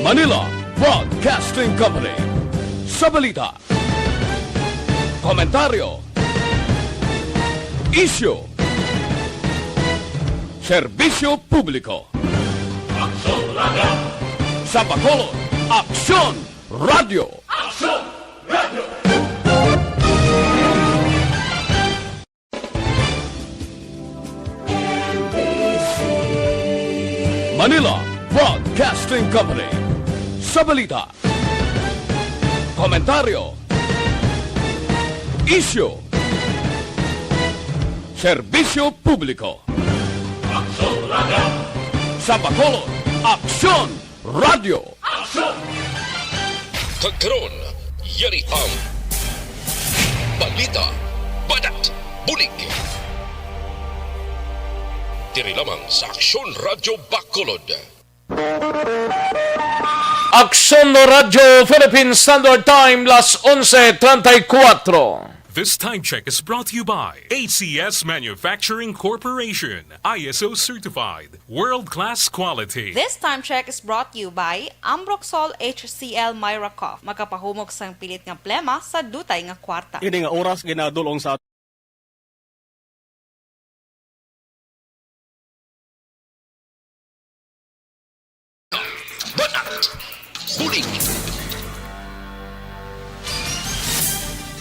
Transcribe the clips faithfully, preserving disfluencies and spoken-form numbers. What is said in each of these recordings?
Manila Broadcasting Company. Sa balita, komentaryo, isyu, serbisyo publiko. Aksyon Radio. Sa Bacolod, Aksyon Radio. Aksyon Radio. Manila Broadcasting Company. Sa balita, komentaryo, isyu, serbisyo publiko. Aksyon Radio. Sa Bacolod, Aksyon Radio. Aksyon! Kag karon, yari ang balita, banat, bulig. Diri lamang sa Aksyon Radio Bacolod. Aksyon Radio Philippine Standard Time, las onse treinta y cuatro. This time check is brought to you by A C S Manufacturing Corporation, I S O certified, world-class quality. This time check is brought to you by Ambroxol H C L Myra Cough, makapahumok sang pilit nga plema sa dutay nga kwarta. Ini nga oras ginadul-ong sa Banat! Bulig!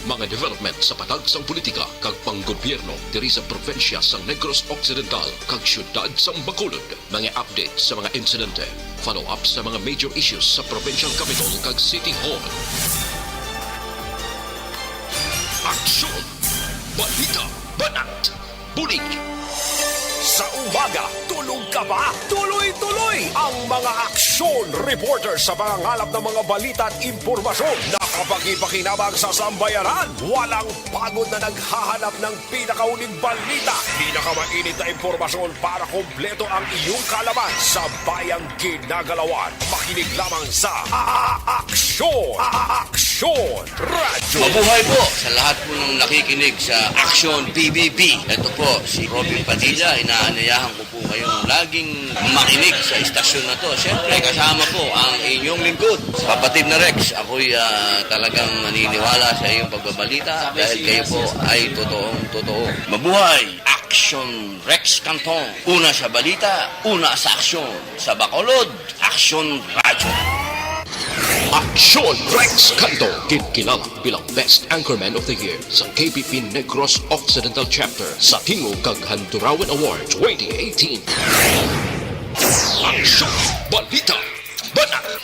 Mga development sa patag sang politika kag panggobyerno diri sa probinsya sang Negros Occidental kag siyudad sang Bacolod. Mga update sa mga insidente, follow-up sa mga major issues sa provincial capital kag city hall. Aksyon! Balita! Banat! Bulig! Sa umaga, tulog ka ba? Tuloy-tuloy ang mga aksyon reporter sa pangangalap ng mga balita at impormasyon na kapakipakinabang sa sambayanan. Walang pagod na naghahanap ng pinakauling balita, pinakamainit na impormasyon para kompleto ang iyong kaalaman sa bayang ginagalawan. Makinig lamang sa A-, A-, Aksyon! A-, A-, Aksyon! Radyo. Mabuhay po sa lahat po ng nakikinig sa Aksyon B B B. Ito po si Robin Padilla. Inaanyayahan ko po kayong laging makinig sa istasyon na to. Siyempre, kasama po ang inyong lingkod, Kapatid na Rex. Ako'y, ah, talagang naniniwala sa iyong pagbabalita dahil kayo po ay totoong totoo. Mabuhay! Aksyon Rex Cantong. Una sa balita, una sa aksyon. Sa Bacolod, Aksyon Radyo. Aksyon Rex Cantong, ginkilala bilang Best Anchorman of the Year sa K B P Negros Occidental Chapter sa Tingog kag Handurawan Award twenty eighteen. Aksyon, balita, banat,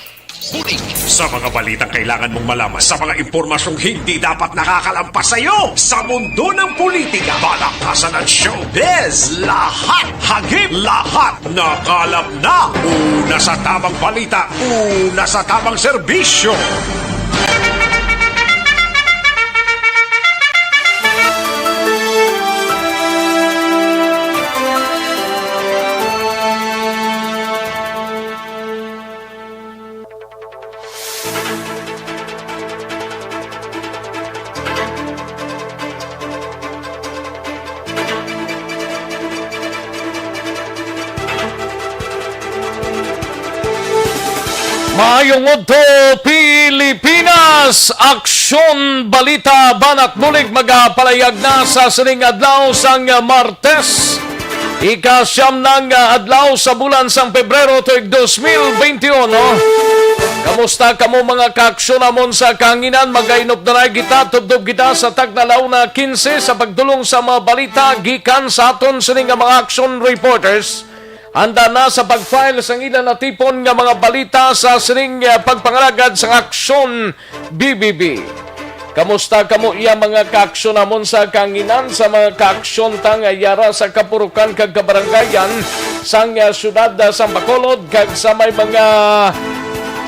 bulig. Sa mga balitang kailangan mong malaman, sa mga impormasyong hindi dapat nakakalampas sa iyo, sa mundo ng politika, palakasan at showbiz, lahat, hagip, lahat, nakalap na. Una sa tamang balita, una sa tamang serbisyo. Maayong udto, Pilipinas! Aksyon, balita, banat, bulig magapalayag na sa sining adlaw sang Martes. Ika-siyam na nga adlaw sa bulan sang Pebrero tuig dos mil beintiuno. Kamusta kamo, mga kaaksyon namon sa kahanginan? Magainop na kita, tubtob kita sa takna la una kinse sa pagdulong sa mga balita gikan sa aton sini nga mga action reporters. Handa na sa pag-file sang ila natipon nga mga balita sa sining, eh, pagpangalagad sang Aksyon B B B. Kamusta kamo, iya mga kaaksyon namon sa kahanginan, sa mga kaaksyon ta nga yara sa kapurukan kag kabarangayan sang, ah, siyudad, ah, sang Bacolod kag sa may mga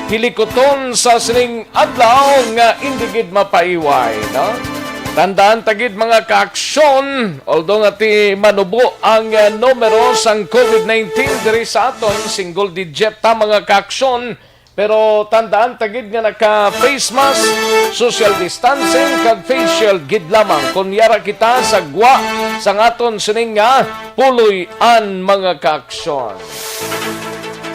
hilikuton sa sining adlaw nga indi gid mapaiway, no? Tandaan ta gid, mga kaaksyon, although nga ti manubo ang, ah, numero sang covid nineteen diri sa aton, single digit ta, mga kaaksyon, pero tandaan ta gid nga naka face mask, social distancing, kag face shield gid lamang kon yara kita sa gwa sang aton sining nga puloy-an, mga kaaksyon.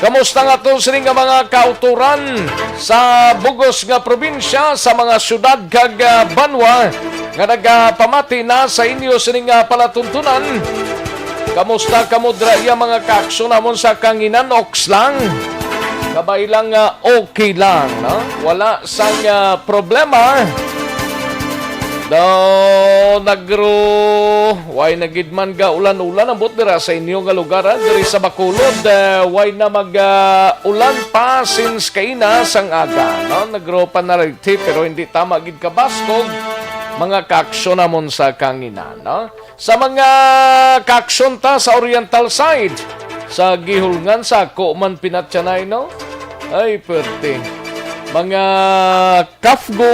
Kamusta nga to sini nga mga kautoran sa bugos nga probinsya, sa mga syudad kag, ah, banwa nga nagapamati na sa inyo sini nga palatuntunan? Kamusta kamo dira iya mga kaaksyon namon sa Kanginan? Oks lang. Kabay lang nga okay lang, no? Wala sang, ah, problema. Daw nagro, way na gid man ga ulan-ulan ang buot dira sa inyo nga lugar, ah, diri sa Bacolod, eh, way na mag, ah, ulan pa since kaina sang aga, no? Nagro panalagti, pero hindi tama gid kabaskog, mga kaaksyon namon sa Kanginan, no? Sa mga kaaksyon ta sa Oriental side, sa Guihulngan, sa ako man pinatyanay, no? Ay, perte. Mga CAFGU,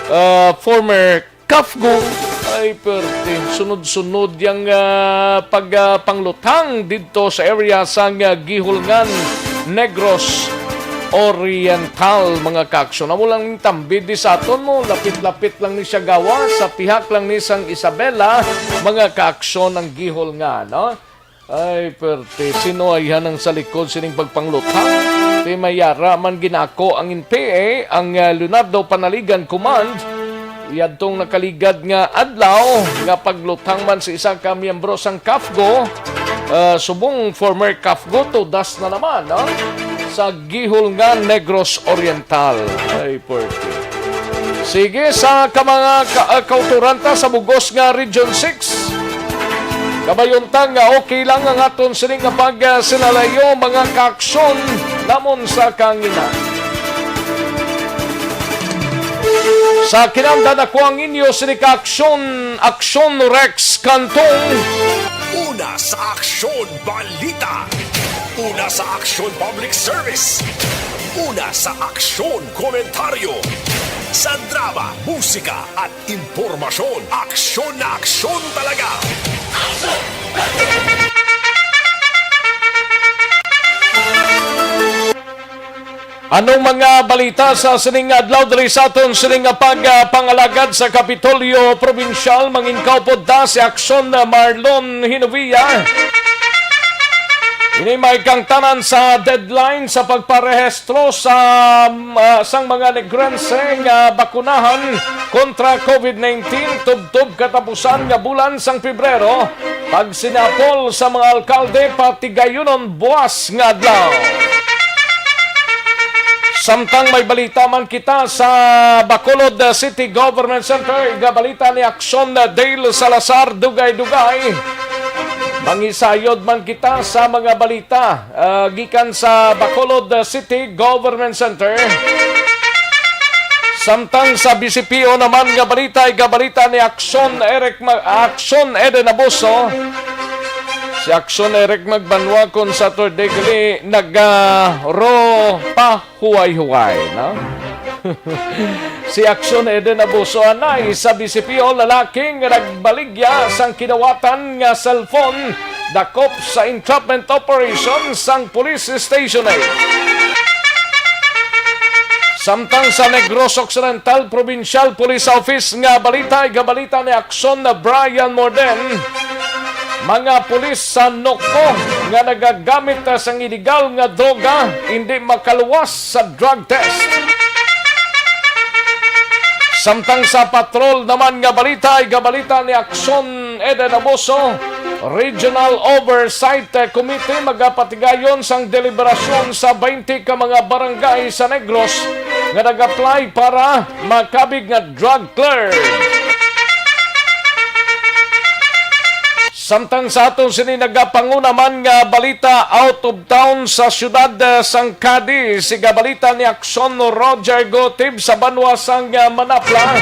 ah, former CAFGU, ay, perte. Sunod-sunod yang, ah, pag, ah, pangluthang didto sa area sang, ah, Guihulngan, Negros Oriental, mga kaaksyon. Amo lang ning tambid di sa aton mo, lapit-lapit lang ni siya gawas, sa pihak lang ni sang Isabela, mga kaaksyon, ang Guihulngan, no? Ay, perte, sino ayhan ang sa likod sining pagpangluthang? Ti may ara man ginako ang N P A, ang, ah, Leonardo Panaligan Command, yadtong nakaligad nga adlaw nga pagluthang man sa isa ka miyembro sang CAFGU, ah, subong former CAFGU, tudas na naman, no? Sa Guihulngan, Negros Oriental. Ay, pwerte. Sige, sa ka mga ka-, ah, kauturan ta sa bugos nga Region six. Kabayon ta nga okay lang ang aton sini nga pagsilalayo, mga kaaksyon namon sa Kanginan. Sa kinamdan ako ang inyo sini ka aksyon, Aksyon Rex Cantong. Una sa aksyon, balita. Una sa aksyon, public service. Una sa aksyon, komentaryo. Sa drama, musika, at impormasyon, aksyon na aksyon talaga. Anong mga balita sa sining adlaw diri sa aton sining nga pag, ah, pangalagad sa Kapitolyo Probinsyal? Mangin kaupod ta si Aksyon Marlon Hinovia. Ini may kangtanan sa deadline sa pagparehistro sa, ah, sang mga Negrense nga bakunahan kontra COVID nineteen tubtob katapusan nga bulan sang Pebrero. Pagsinapol sa mga alkalde, patigayunon buas nga adlaw. Samtang may balita man kita sa Bacolod City Government Center, igabalita ni Aksyon Dale Salazar, dugay-dugay. Mangisayod man kita sa mga balita, ah, gikan sa Bacolod City Government Center. Samtang sa B C P O naman nga balita, igabalita ni Aksyon Eric Ma-, Aksyon Eden Abuso. Si Aksyon Eric Magbanwa kon Saturday gali naga-, ro pa huway-huway, no? Si Aksyon Eden Abuso anay sa B C P O, lalaki nga nagbaligya sang kinawatan nga cellphone dakop sa entrapment operation sang police station. Samtang sa Negros Occidental Provincial Police Office nga balita, igabalita ni Aksyon na Brian Morden, mga pulis sa Nocpo nga nagagamit na sang iligal nga droga hindi makaluwas sa drug test. Samtang sa patrol naman nga balita, igabalita ni Aksyon Eden Abuso, Regional Oversight Committee magapatigayon sang deliberasyon sa twenty ka mga barangay sa Negros nga nag-apply para makabig nga drug cleared. Samtang sa aton sini nagapanguna man nga balita out of town sa siyudad, eh, sang Cadiz, igabalita ni Aksyon Roger Gotib sa banwa sang, eh, Manapla.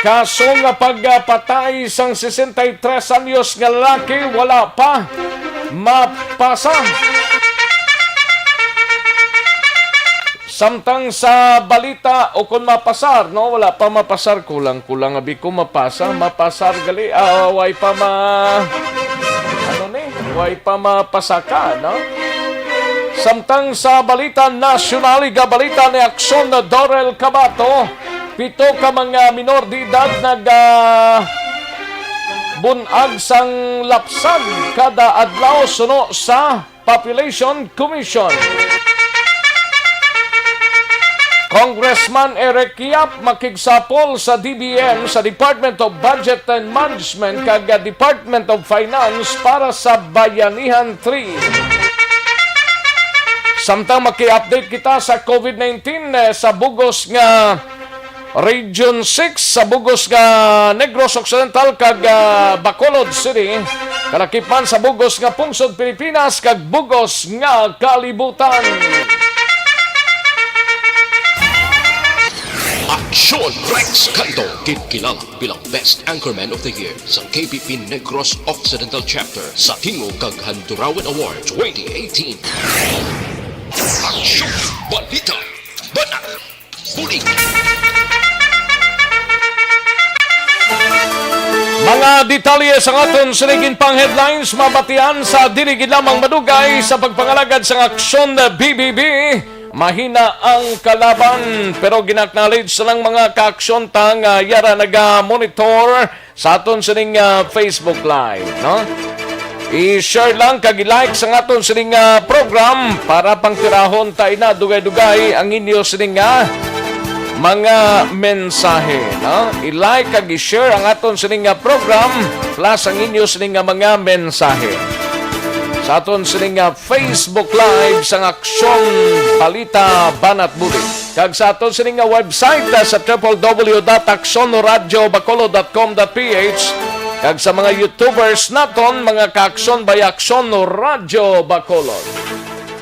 Kaso nga pagpatay sang sesenta y tres anyos nga lalaki wala pa mapasa. Samtang sa balita, o kung mapasar, no? Wala pa mapasar, kulang-kulang abi ko mapasa, mapasar gali, ah, way pa ma-, ano ni? Way pa mapasaka, no? Samtang sa balita nasyonal, igabalita ni Aksyon na Dorel Cabato, pito ka mga minor de edad nag, ah, bunag sang lapsag kada adlaw suno sa Population Commission. Congressman Eric Yap makigsapol sa D B M, sa Department of Budget and Management, kag, ah, Department of Finance para sa Bayanihan three. Samtang maki-update kita sa COVID nineteen, eh, sa bugos nga Region six, sa bugos nga Negros Occidental kag, ah, Bacolod City, kalakip man sa bugos nga pungsod Pilipinas kag bugos nga kalibutan. Aksyon Rex Calido, ginkilala bilang Best Anchorman of the Year sa K B P Negros Occidental Chapter sa Tingog kag Handurawan Award twenty eighteen. Aksyon! Balita! Banat! Bulig! Mga detalye sa aton sining pang headlines mabatian sa dili gid lamang madugay sa pagpangalagad sang Aksyon B B B. Mahina ang kalaban, pero gin-acknowledge sa lang mga kaaksyon ta nga yara naga-monitor sa aton sining, ah, Facebook Live, no? I-share lang kag i-like sa aton sining, ah, program para pangtirahon ta ina dugay-dugay ang inyo sining, ah, mga mensahe, no? I-like kag i-share ang aton sining, ah, program plus ang inyo sining, ah, mga mensahe sa aton sining, ah, Facebook Live sang Aksyon Balita Banat Bulig. Kag sa aton sini nga website, ah, sa triple W dot aksyon radyo bacolod dot com dot ph, kag sa mga YouTubers naton, mga ka-Aksyon by Aksyon Radyo Bacolod.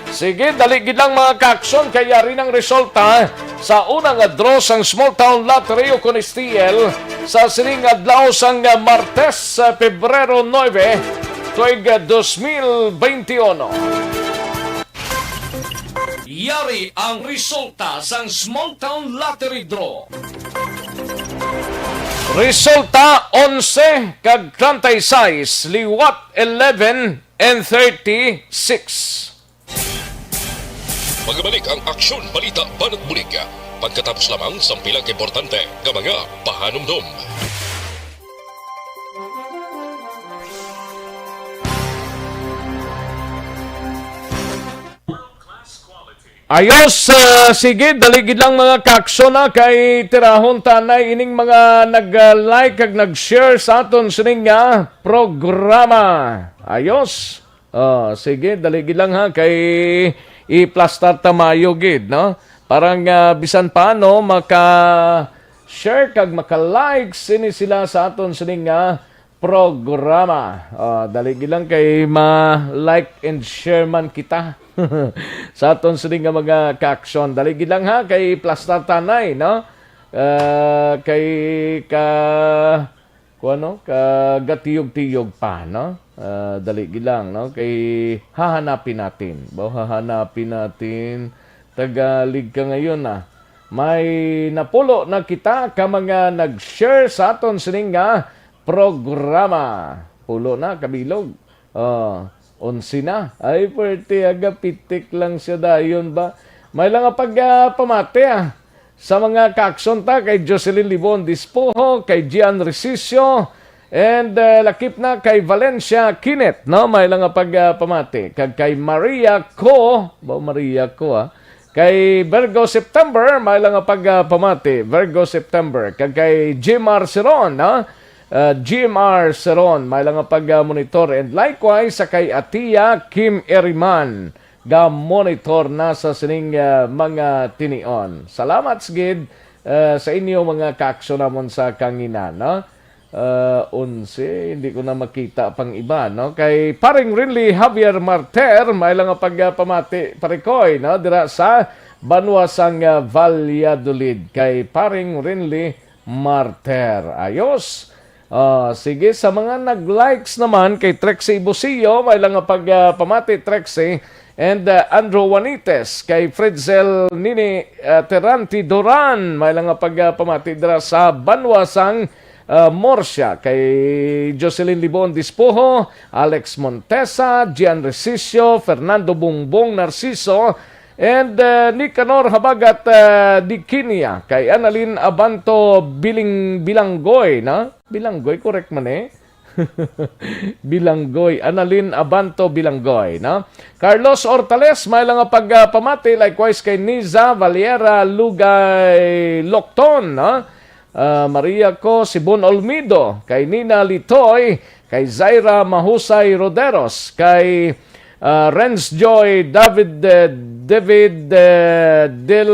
Sige, dali gid lang, mga ka-Aksyon, kay yari nang resulta sa una nga draw sang Small Town Lottery o kon S T L sa sining adlaw sang, ah, Martes, sa Pebrero nuebe, tuig, ah, dos mil beintiuno. Yari ang resulta sang Small Town Lottery Draw. Resulta, onse kag treinta y seis, liwat eleven and thirty-six. Magbalik ang Aksyon Balita Banat Bulig pagkatapos lamang sang pila ka importante nga mga pahanumdom. Ayos, ah, sige, dali gid lang, mga ka-Aksyon, ha, kay tirahon ta na ining mga nag-like kag nag-share sa aton sining nga programa. Ayos. Oh, sige, dali gid lang, ha, kay i-plastar ta maayo gid, no? Para nga bisan paano maka-share kag maka-like sini sila sa aton sining nga programa. Ah, dali gid lang kay ma-like and share man kita sa aton sini nga mga ka-Aksyon. Dali gid lang, ha, kay plastar ta anay, no? Ah, kay ka, kuwan, no? Kagatiyog-tiyog pa, no? Ah, dali gid lang, no? Kay hahanapin natin. Ba, hahanapin natin. Tagalog ka ngayon, ah. May napulo na kita ka mga nag-share sa aton sining nga programa. Pulo na, kabilog. Oh, onse na. Ay, pwerte, aga, pitik lang siya dayon ba? May lang nga pag, ah, pamati, ah. Sa mga ka-Aksyon ta, kay Jocelyn Libon Dispoho, kay Gian Resicio, and, ah, lakip na kay Valencia Kinet, no? May lang nga pag, ah, pamati. Kag kay Maria Co, ba, Maria Co, ah? Kay Virgo September, may lang nga pag, ah, pamati. Virgo September. Kag kay Jimar Seron, no? Ah, Jimar Seron, may lang nga pag, ah, monitor. And likewise, sa kay Atia Kim Eriman, ga-monitor na sa sining, ah, mga tinion. Salamat gid, ah, sa inyo, mga ka-Aksyon namon sa kangina, no? Ah, onse, hindi ko na makita pang iba, no? Kay Paring Rinly Javier Marter, may lang nga pag, ah, pamati, Parikoy, no? Dira sa banwa sang, ah, Valladolid. Kay Paring Rinly Marter. Ayos. Ah, sige, sa mga nag-likes naman kay Trexie Busio, may lang nga pag, ah, pamati, Trexie. And, ah, Andrew Juanites, kay Fredzel Nini, ah, Terranti Duran, may lang nga pag, ah, pamati dira sa banwa sang, ah, Murcia, kay Jocelyn Libon Dispoho, Alex Montesa, Gian Resicio, Fernando Bongbong Narciso, and, ah, Nicanor Habagat, ah, Diquinia, kay Annalyn Abanto Biling-, Bilanggoy, na? Bilanggoy, correct man eh. Bilanggoy, Annalyn Abanto Bilanggoy, no? Carlos Ortales, may lang nga pagpamati, likewise kay Niza Valera Lugay Locton, no? Ah, Maria Co Sibon Olmido, kay Nina Litoy, kay Zaira Mahusay Roderos, kay, ah, Renz Joy David, eh, David, eh, Del,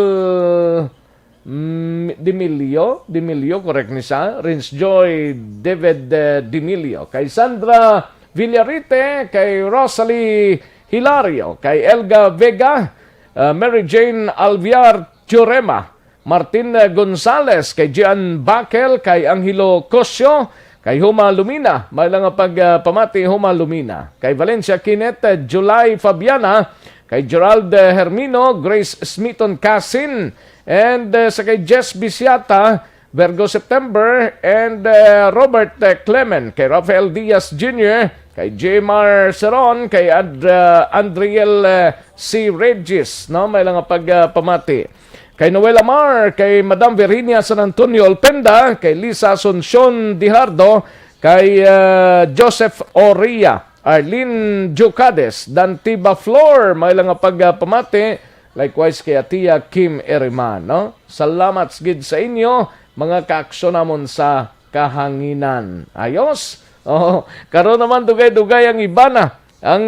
mm, Demilio, Demilio, correct ni sa? Renz Joy David, eh, Demilio, kay Sandra Villarite, kay Rosalie Hilario, kay Elga Vega, ah, Mary Jane Alviar Churema, Martin, eh, Gonzales, kay Gian Bakel, kay Angelo Cosio, kay Huma Lumina, may lang nga pag, ah, pamati, Huma Lumina, kay Valencia Kinet, eh, July Fabiana, kay Gerald, eh, Hermino, Grace Smiton Casin, and, eh, sa kay Jess Bisiata, Virgo September, and, eh, Robert, eh, Clement, kay Rafael Diaz Junior, kay Jmar Seron, kay Ad-, ah, Andriel, eh, C Regis, no? May lang nga pag, ah, pamati. Kay Noel Amar, kay Madam Virginia San Antonio Olpenda, kay Lisa Asuncion Dijardo, kay, ah, Joseph Oria, Arlene Jucades, Dantiba Flor, may lang nga pag, ah, pamati. Likewise kay Atia Kim Eriman, no? Salamat gid sa inyo, mga kaaksyon namon sa kahanginan. Ayos? Oh, karon naman dugay-dugay ang iban na. Ang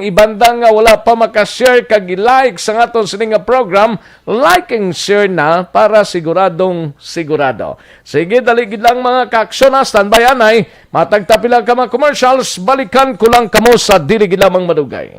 iban da nga wala pa maka-share kag i-like sa aton sini nga program, like and share na para siguradong sigurado. Sige, dali gid lang mga kaaksyon, ha. Standby anay, matag ta pila ka mga commercials, balikan ko lang kamo sa dili gid lamang madugay.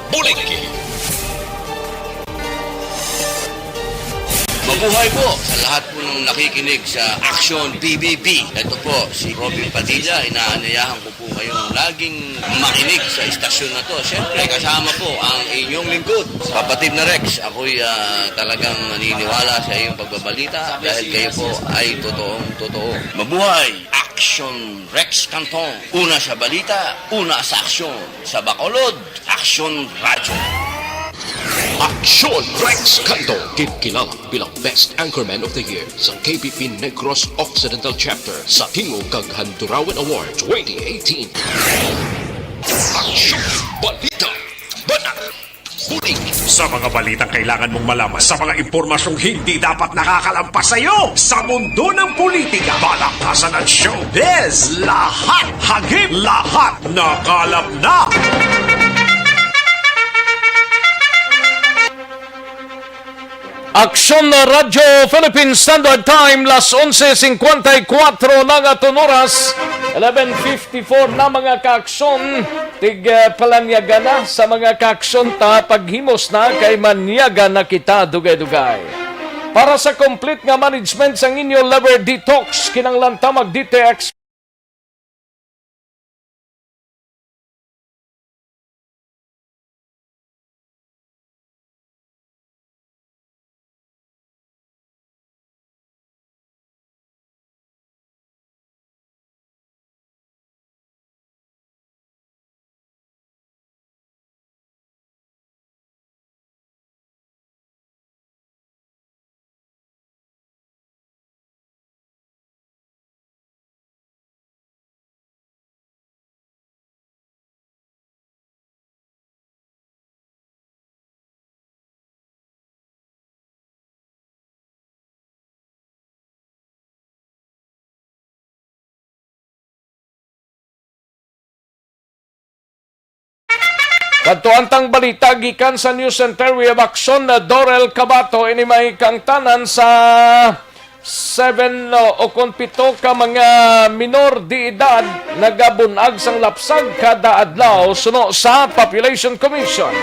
Buligi Buhay po sa lahat po ng nakikinig sa Action P B P. Ito po si Robin Padilla. Inaanyayahan ko po kayong laging makinig sa istasyon na to. Siyempre, kasama po ang inyong lingkod, kapatid na Rex. Ako'y ah, talagang naniniwala sa iyong pagbabalita dahil kayo po ay totoong totoo. Mabuhay Action Rex Canton. Una sa balita, una sa aksyon. Sa Bacolod, Action Radyo. Action Rex Canto, ginkilala bilang Best Anchorman of the Year sa K P P Negros Occidental Chapter sa Tingog kag Handurawan Award twenty eighteen. Action Balita. Banat. Huli. Sa mga balitang kailangan mong malaman, sa mga impormasyong hindi dapat nakakalampas sa iyo, sa mundo ng politika, palakpasan at showbiz, lahat hagip, lahat nakalap na. Aksyon na Radyo Philippine Standard Time, las onse cincuenta y cuatro na nga aton oras, eleven fifty-four na, mga kaaksyon. Tig, eh, palanyaga na sa mga kaaksyon ta, paghimos na kay manyaga na kita dugay-dugay. Para sa complete nga management sang inyo liver detox, kinahanglan ta mag D T X. Kadto ang tang balita gikan sa News Center, we have aksyon na Dorel Cabato, ini may kaangtanan sa seven, no, o kon pito ka mga minor de edad nagabunag sang lapsag kada adlaw suno sa Population Commission.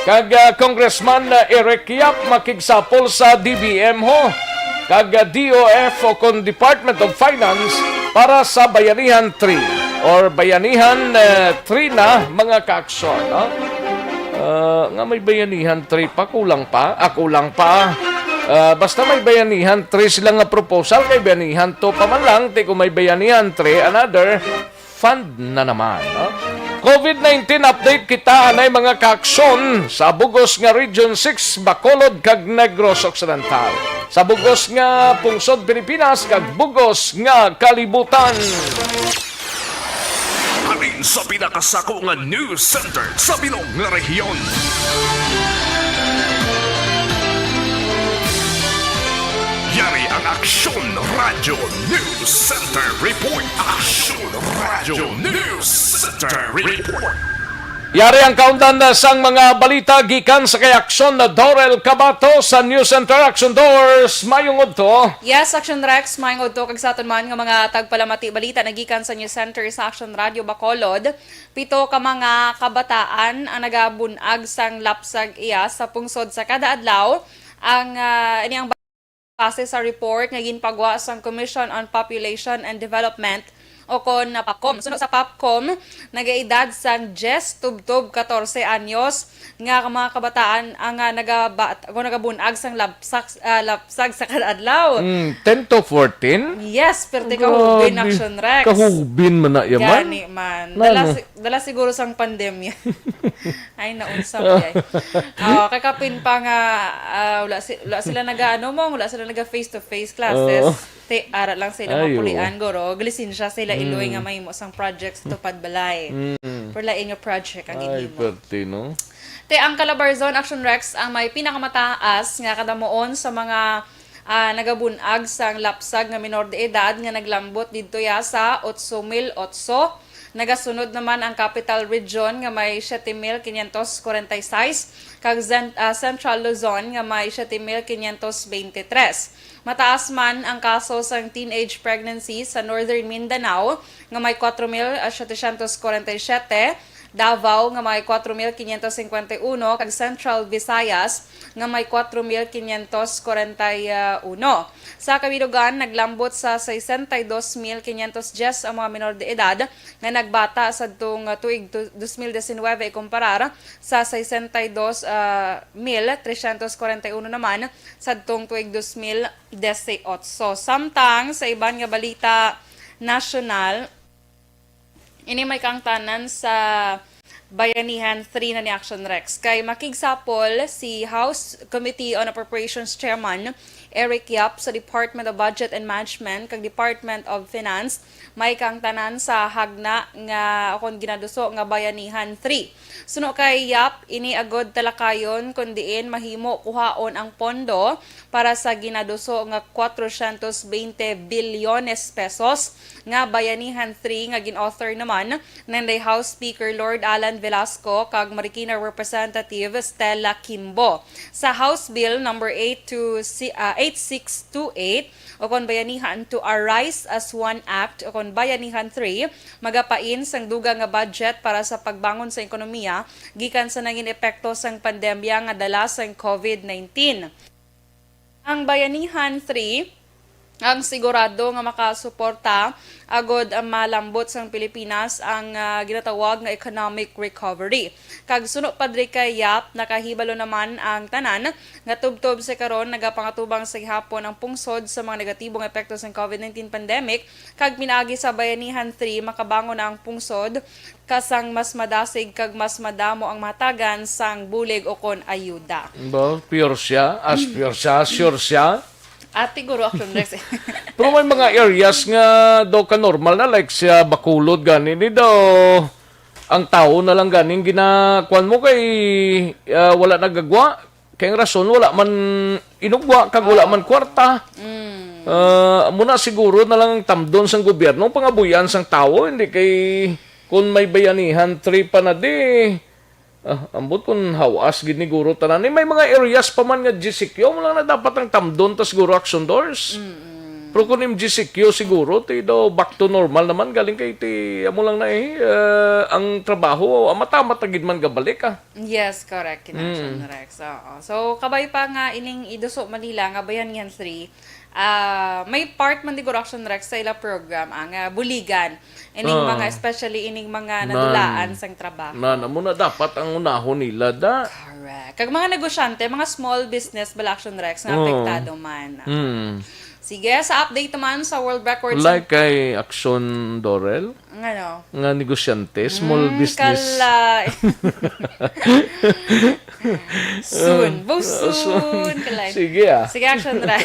Kag, ah, Congressman, ah, Eric Yap makigsapol sa D B M ho kag, ah, D O F o kon Department of Finance para sa Bayanihan three or Bayanihan, eh, three na, mga kaaksyon, no? Ah, nga may Bayanihan three pa, kulang pa? Ah, kulang pa. Ah, basta may Bayanihan three sila nga proposal, kay Bayanihan two pa man lang, ti kung may Bayanihan three, another fund na naman, no? COVID nineteen update kita, anay, mga kaaksyon, sa bugos nga Region six, Bacolod kag Negros Occidental, sa bugos nga pungsod Pilipinas kag bugos nga kalibutan. Halin sa pinakasako nga news center sa bilog nga rehiyon. Yari ang Aksyon Radyo News Center Report. Aksyon Radyo News Center Report. Yari ang kaundan sang mga balita gikan sa kay Aksyon na Dorel Cabato sa News Center. Aksyon Dors, mayong udto. Yes, Aksyon Rex, mayong udto kag sa aton man nga mga tagpalamati balita nagikan sa News Center sa Aksyon Radyo Bacolod. Pito ka mga kabataan ang nagabun-ag sang lapsag iya sa pungsod sa kada adlaw. Ang, ah, ini ang base sa report nga ginpagwa sang Commission on Population and Development o kon na POPCOM. Suno sa POPCOM, nagaedad sang diyes tubtob katorse anyos nga mga kabataan ang, ah, nagaba-, o nagabun-ag sang lapsag, ah, lapsag sa kada adlaw. Mm, ten to fourteen? Yes, perte kahubin, Grabe. Action Rex. Kahubin man na yaman. Gani man. Na, Dala no? si-, dala siguro sang pandemya. Ay, naunsa mo, ay. Oh, kay kapin pa nga, ah, wala si-, wala sila naga, ano mo, wala sila naga face to face classes. Oo. Te, ara lang sila Ay, mapulian, oo. guro. Lisensya sila, Iloy, Mm. nga mahimo sang project sa tupad balay. Mm. Pero lain nga project ang Ay, ginhimo. perte, no? Te, ang Calabarzon Action Rex ang may pinakamataas nga kadamuon sa mga, ah, nagabun-ag sang lapsag nga minor de edad nga naglambot didto ya sa otso mil otso. Nagasunod naman ang Capital Region nga may siete mil quinientos cuarenta y seis, kag Zen-, ah, Central Luzon nga may siete mil quinientos veintitrés. Mataas man ang kaso sang teenage pregnancy sa Northern Mindanao nga may cuatro mil setecientos cuarenta y siete, Davao nga may kwatro mil quinientos cincuenta y uno kag Central Visayas nga may kwatro mil quinientos kwarenta y uno. Sa kabilugan, naglambot sa sesenta y dos mil quinientos diyes ang mga menor de edad nga nagbata sadtong tuig tu-, dos mil diecinuebe ikumparar sa sesenta y dos, ah, mil trescientos kwarenta y uno naman sadtong tuig dos mil dieciocho. Samtang sa iban nga balita nasyonal, ini may kaangtanan sa Bayanihan three na ni Action Rex. Kay makigsapol si House Committee on Appropriations Chairman Eric Yap sa Department of Budget and Management kag Department of Finance, may kaangtanan sa hagna nga, o kon ginaduso nga, Bayanihan three. Suno kay Yap, ini agod talakayon kon diin mahimo kuhaon ang pondo para sa ginaduso nga cuatrocientos veinte bilyones pesos nga Bayanihan three nga gin-author naman nanday House Speaker Lord Alan Velasco kag Marikina Representative Stella Kimbo. Sa House Bill number eight two si-, ah, eight six two eight, o kon Bayanihan to Arise as One Act, o kon Bayanihan three, magapain sang dugang nga budget para sa pagbangon sa ekonomiya gikan sa nangin epekto sang pandemya nga dala sang covid nineteen. Ang Bayanihan three ang sigurado nga makasuporta agod malambot sang Pilipinas ang, ah, ginatawag nga economic recovery. Kag suno pa diri kay Yap, nakahibalo naman ang tanan nga tubtob sa karon nagapangatubang sa gihapon ang pungsod sa mga negatibong epekto sang covid nineteen pandemic, kag pinaagi sa Bayanihan three makabangon na ang pungsod ka sang mas madasig kag mas madamo ang mahatagan sang bulig o kon ayuda. Ba, pure siya, as pure siya, as sure siya. Ate, guro, Action Rex. Pero may mga areas nga daw ka-normal na, like siya, Bacolod, gani, ni daw ang tao na lang ganing gina-, kuwan mo kay, ah, wala nagagwa. Kay ang rason, wala man inugwa, kag wala man kwarta. Mm. Ah, amo na siguro na lang ang tamdon sang gobyerno, pangabuyan sang tao, hindi kay kung may Bayanihan three pa na di, ah, ambot kung hawas gid ni guro tanan. Eh, may mga areas pa man nga G C Q, mo lang na dapat ang tamdon, tas siguro action doors. Mm-mm. Pero kung im G C Q siguro, ti daw back to normal naman, galing kay ti, amo lang na eh, ah, ang trabaho, ah, matamat na gid man gabalik, ah. Yes, correct, kina Mm. Action Rex. Oo. So, kabay pa nga ining iduso Manila nga Bayanihan three, ah, may part man di guro Action Rex sa ila program ang, ah, buligan. Ining Ah. mga, especially ining mga Na, nadulaan sang trabaho. Na, na mo na dapat ang unahon nila, da. Correct. Kag mga negosyante, mga small business bala Action Rex nga Oo. apektado man. Mm. Sige, sa update naman sa World Records Like kay Action Dorel? Ang ano? Nga negosyante, small Mm, business. Kala. Soon. Ah, Bo, ah, soon. Soon. Kalay. Sige, ah. Sige, Action Rex.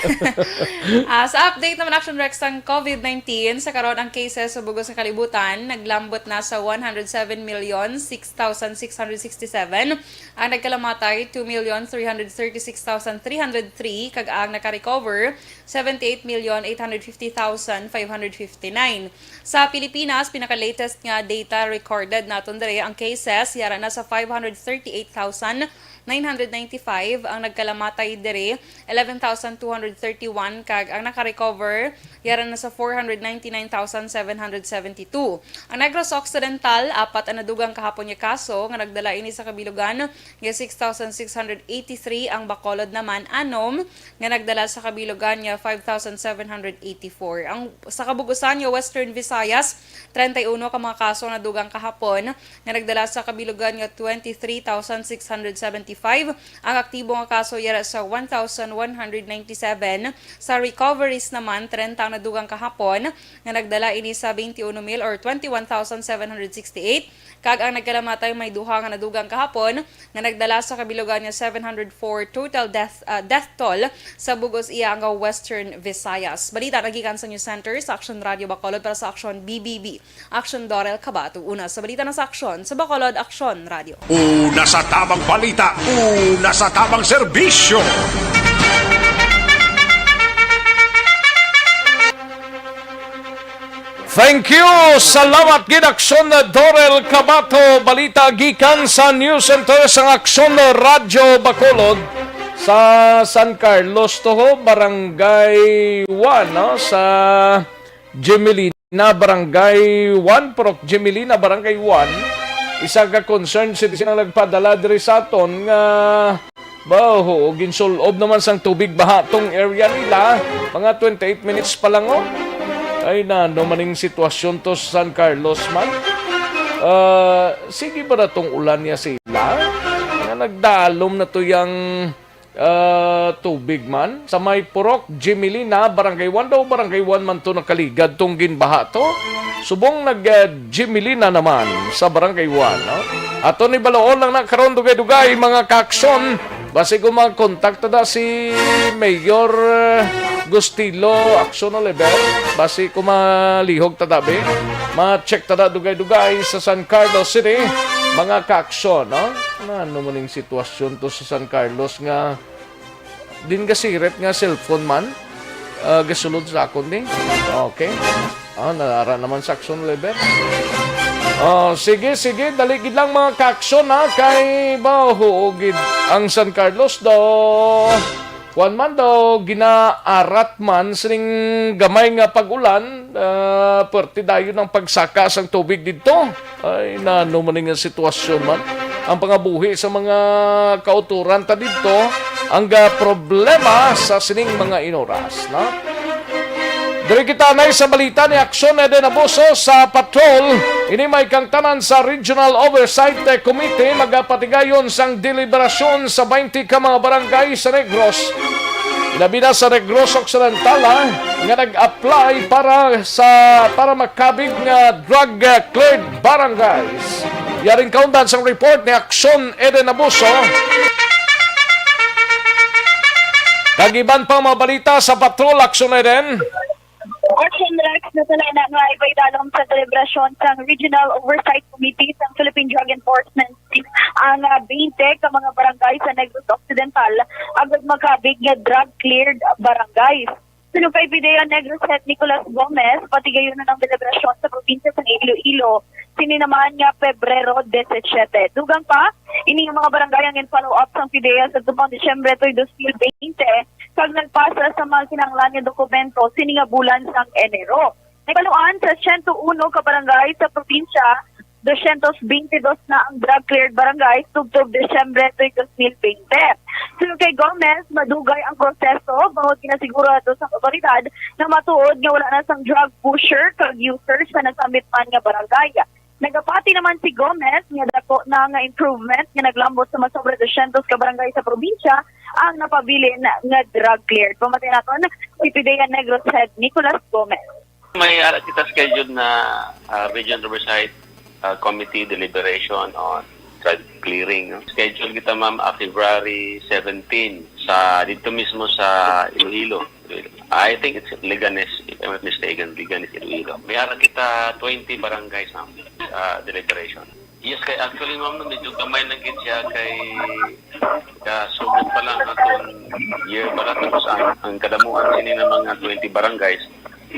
Ah, sa update naman, Action Rex, ang covid nineteen, sa karon ang cases sa bugos nga kalibutan, naglambot na sa one hundred seven million six thousand six hundred sixty-seven. Ang nagkalamatay, two million three hundred thirty-six thousand three hundred three, kag ang nakarecover, seventy-eight million eight hundred fifty thousand five hundred fifty-nine. Sa Pilipinas, pinaka-latest nga data recorded naton diri, ang cases yara na sa five hundred thirty-eight thousand nine hundred ninety-five, ang nagkalamatay diri, eleven thousand two hundred thirty-one, kag ang naka-recover yara na sa four hundred ninety-nine thousand seven hundred seventy-two. Ang Negros Occidental, apat ang nadugang kahapon nga kaso nga nagdala ini sa kabilugan nga six thousand six hundred eighty-three, ang Bacolod naman anom nga nagdala sa kabilugan nga five thousand seven hundred eighty-four. Ang sa kabug-usan nga Western Visayas, treinta y uno ka mga kaso ang nadugang kahapon nga nagdala sa kabilugan nga twenty-three thousand six hundred seventy-five. Ang aktibo nga kaso yara sa one thousand one hundred ninety-seven. Sa recoveries naman, treinta ang nadugang kahapon nga nagdala ini sa twenty-one mil or twenty-one thousand seven hundred sixty-eight. Kag ang nagkalamatay may duha nga nadugang kahapon nga nagdala sa kabilugan nga seven hundred four total death, ah, death toll sa bug-os iya nga Western Visayas. Balita nagikan sa News Center sa Action Radio Bacolod para sa Action B B B. Action Dorel Cabato. Una sa balita na sa Action sa Bacolod, Action Radio. Una sa tabang balita, una sa tabang serbisyo. Thank you. Salamat gid, Aksyon Dorel Cabato. Balita gikan sa News Center sang Aksyon Radyo Bacolod. Sa San Carlos to ho, Barangay one, no? Sa Gemelina, Barangay one, Purok Gemelina, Barangay one. Isa ka concerned citizen ang nagpadala diri sa aton nga, ba, oo, ginsul-ob naman sang tubig baha tong area nila. Mga twenty-eight minutes pa lang, oh. Ay, na, ano man ning sitwasyon to sa San Carlos man? Ah, sige ba na tong ulan niya sila? Nga nagdalom na to yang ah, tubig man. Sa may Purok, Jimilina, Barangay One daw, Barangay One man to nakaligad tong ginbaha to. Subong nag, ah, Jimilina naman sa Barangay One, no? Ato ni baloon lang na karon, dugay-dugay, mga kaakson. Basi kung mag-contact ta da si Mayor, ah, Gustilo Acson Oliver, basi kung malihog ta da, be. Ma-check ta da dugay-dugay sa San Carlos City, mga kaakson, no? Ano mo ning sitwasyon to sa San Carlos nga din gasiret nga cellphone man? Ah, gasulod sa akon ni. Okay. Ah, nara naman sa Acson Oliver. Oh, sige, sige, dali gid lang, mga kaakson, ha, kay ba, oo gid ang San Carlos daw. Kuan man daw, ginaarat man sining gamay nga pag-ulan, ah, perti dayon ang pagsaka sang tubig didto. Ay, nano man nga sitwasyon man ang pangabuhi sa mga kauturan ta didto, ang, ah, problema sa sining mga inoras, no? Diri kita anay sa balita ni Aksyon Eden Abuso sa patrol. Ini may kangtanan sa Regional Oversight Committee, magapatigayon sang deliberasyon sa twenty ka mga barangay sa Negros, ilabi na sa Negros Occidental, ah, nga nag-apply para sa, para makabig nga drug, ah, cleared barangays. Yaring kaundan sang report ni Aksyon Eden Abuso. Kag iban pang mga balita sa Patrol, Aksyon Eden. Action Rex, natalana nga ipaidalom sa deliberasyon sang Regional Oversight Committee sang Philippine Drug Enforcement Team ang, ah, twenty ka mga barangay sa Negros Occidental agud makabig nga drug-cleared barangays. Suno kay P D E A Negros Head Nicolas Gomez, patigayon na ang deliberasyon sa probinsya sa Iloilo sini naman nga Pebrero disisiete. Dugang pa, ini nga mga barangay ang in-follow up sang P D E A sa tubang Disyembre tuig dos mil bente, kag nagpasa sa mga kinahanglan nga dokumento sini nga bulan sang Enero. Nahibaluan sa siyento uno ka barangay sa probinsya, dosyentos bente dos na ang drug-cleared barangays tubtob Disyembre tuig dos mil bente. Suno kay Gomez, madugay ang proseso, bangod ginasigurado sang awtoridad nga matuod nga wala na sang drug pusher kag user sa nasambit man nga barangay. Nagapati naman si Gomez nga dako na nga improvement nga naglambot sa masobra dosyentos ka barangay sa probinsya ang napabilin nga drug-cleared. Pamati naton si P D E A Negros Head Nicolas Gomez. May ara kita scheduled na, ah, Regional Oversight, ah, Committee deliberation on drug clearing, no? Schedule kita, ma'am, ah, February seventeen sa, dito mismo sa Iloilo. I think it's Leganes, if I'm not mistaken, Leganes, Iloilo. May ara kita twenty barangays, ma'am, ah, deliberation. Yes, kay actually, ma'am, no, medyo gamay lang gid siya kay kasugod pa lang aton year para tapos ang, ang kadamuan sini nga mga twenty barangays.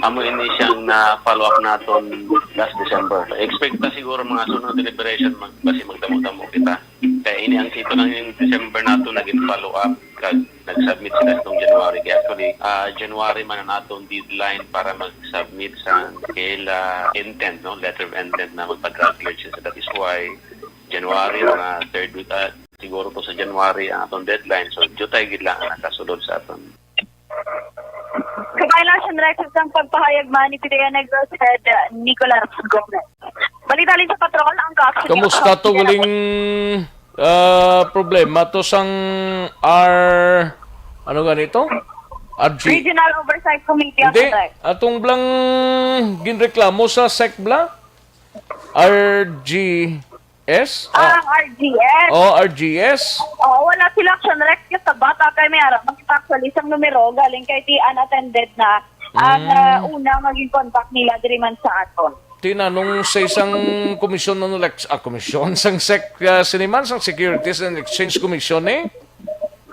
Amo ini siyang na-follow up naton last December. Expect ta siguro mga sunod deliberation mag, basi magdamo-damo kita. Kay ini ang sito lang yung December nato naging follow up kag nag-submit sila nung January. Kaya actually, ah, January man ang atong deadline para mag-submit sa ila intent, no? Letter of intent na magpa-drug clear sila. That is why January, mga third week, ah, siguro to sa January ang atong deadline. So, jutay gid lang ang nakasulod sa aton. Kabay lang siya, Rex, ang pagpahayag man ni P D E A Negros Head, uh, Nicolas Gomez. Balita din sa patrol, ang kaaksyon Kamusta to, galing, ah, problema to sang R, ano ganito? R G. Regional Oversight Committee, Hindi, Rex. Atong blang ginreklamo sa sec bla? R G S? Ah, Ah, R G S. Oh, R G S. Oo, wala sila action, Rex, sa bata kay may ara. Makita actually isang numero galing kay ti unattended na ang, Mm. ah, una nga gin-contact nila diri man sa aton. Tinanong sa isang komisyon, ano, Lex, ah, komisyon, sang sec, ah, siniman, sang Securities and Exchange Commission, eh?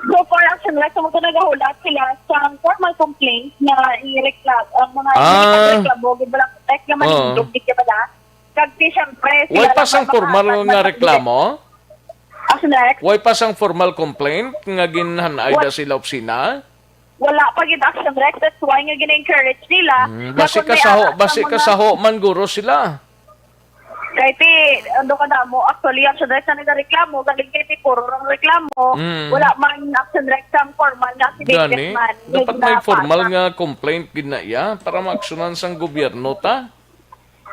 So far, action, Rex, sa mga nagahulat sila sa formal complaint na i-reclam-, ang mga Ah. Reklamo, gid wala, Rex, nga Oo. Manindog, di ka ba na? Kag ti, siyempre, Way sila pa lang sang ang formal makahatag nga ng reklamo? Action, Rex. Way pa sang formal complaint nga ginhanay Wa-, da sila opisina? Wala pa gid, action, Rex. That's why nga gina-encourage nila Mm, na basi kung may kasaho, aras basi ang mga kasaho man guro sila. Kay ti, ano ka na mo, actually, Action Rex na nagreklamo, galing kay ti puro rang reklamo, Mm. wala man Action Rex ang formal nga affidavit Gani, man. dapat Yun may na formal pasa. nga complaint gid na iya para maaksyonan sang gobyerno ta.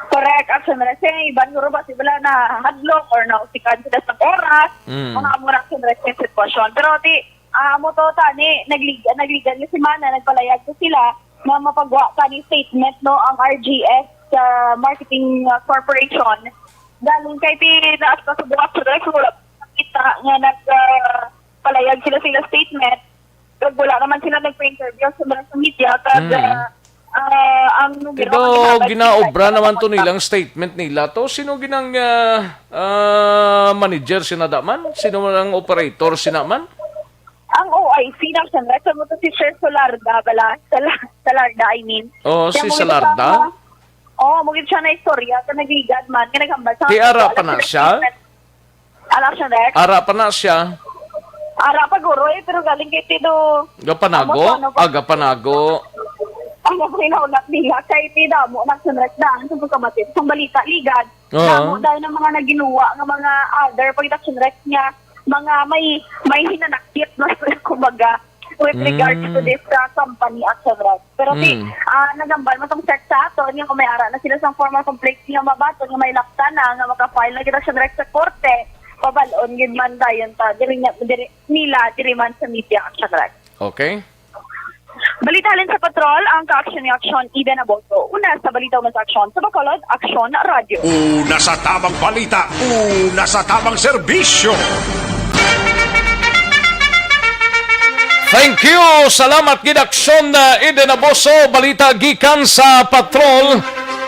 Correct, Action Rex. Kay iban guro ba sila na hadlok or nausikan sila sa oras, Mm. mga amo na Action Rex yung sitwasyon. Pero ti, ah, amo to, tani, naglig-, nagligan nga semana, nagpalayag ko sila na mapagwa tani statement, no, ang R G S, ah, Marketing, ah, Corporation. Galing kay ti, naas pa sa buwak sa Rex, wala pa kita nga nag, ah, palayag sila sila statement. Kag wala naman sila nagpa-interview sa mga sa media, kag, Mm. ah, ah, ang numero Pero nga ginaobra naman to nilang statement nila to. Sino ginang, ah, ah, manager sina da man? Sino man ang operator sina man? Ang O I C na siya, sa mo to si Sir Solarda, bala? Sala-, Salarda, I mean. Oo, Kaya si mo gid Salarda? siya, oo, mo gid siya na istorya, sa nagligad man, nga naghambal sa Ti ara pa na siya? Ala siya, Rex? Ara pa na siya? Ara pa, guro, eh, pero galing kay Tido. Gapanago? Amo to, ano ba? Ah, gapanago. Ano ba yung naunat nila? Kay Tido, amo na siya, Rex, daan sa pagkamatid. Sa balita, ligad. Oo. Damo dahil ng mga naginuwa nga mga other pag-, Action Rex niya, mga may, may hinanakit na, kumbaga, with regards to Mm. this, uh, company, Action Rex. Pero ti, Mm. ah, nagambal mo tong sex sa aton, nga kung may ara na sila sa formal complaint nga mabaton, nga may lakta na, nga maka-file na kita, Action Rex, sa korte, pabalon gid man dayon ta, diri niya, diri, nila, diri man sa media, Action Rex. Okay. Balita halin sa Patrol, ang ka-aksyon ni Aksyon, Eden Aboso. Una sa balita, una sa aksyon, sa Bacolod, Aksyon Radyo. Una sa tamang balita, una sa tamang serbisyo. Thank you. Salamat gid, Aksyon, uh, Eden Aboso. Balita gikan sa Patrol.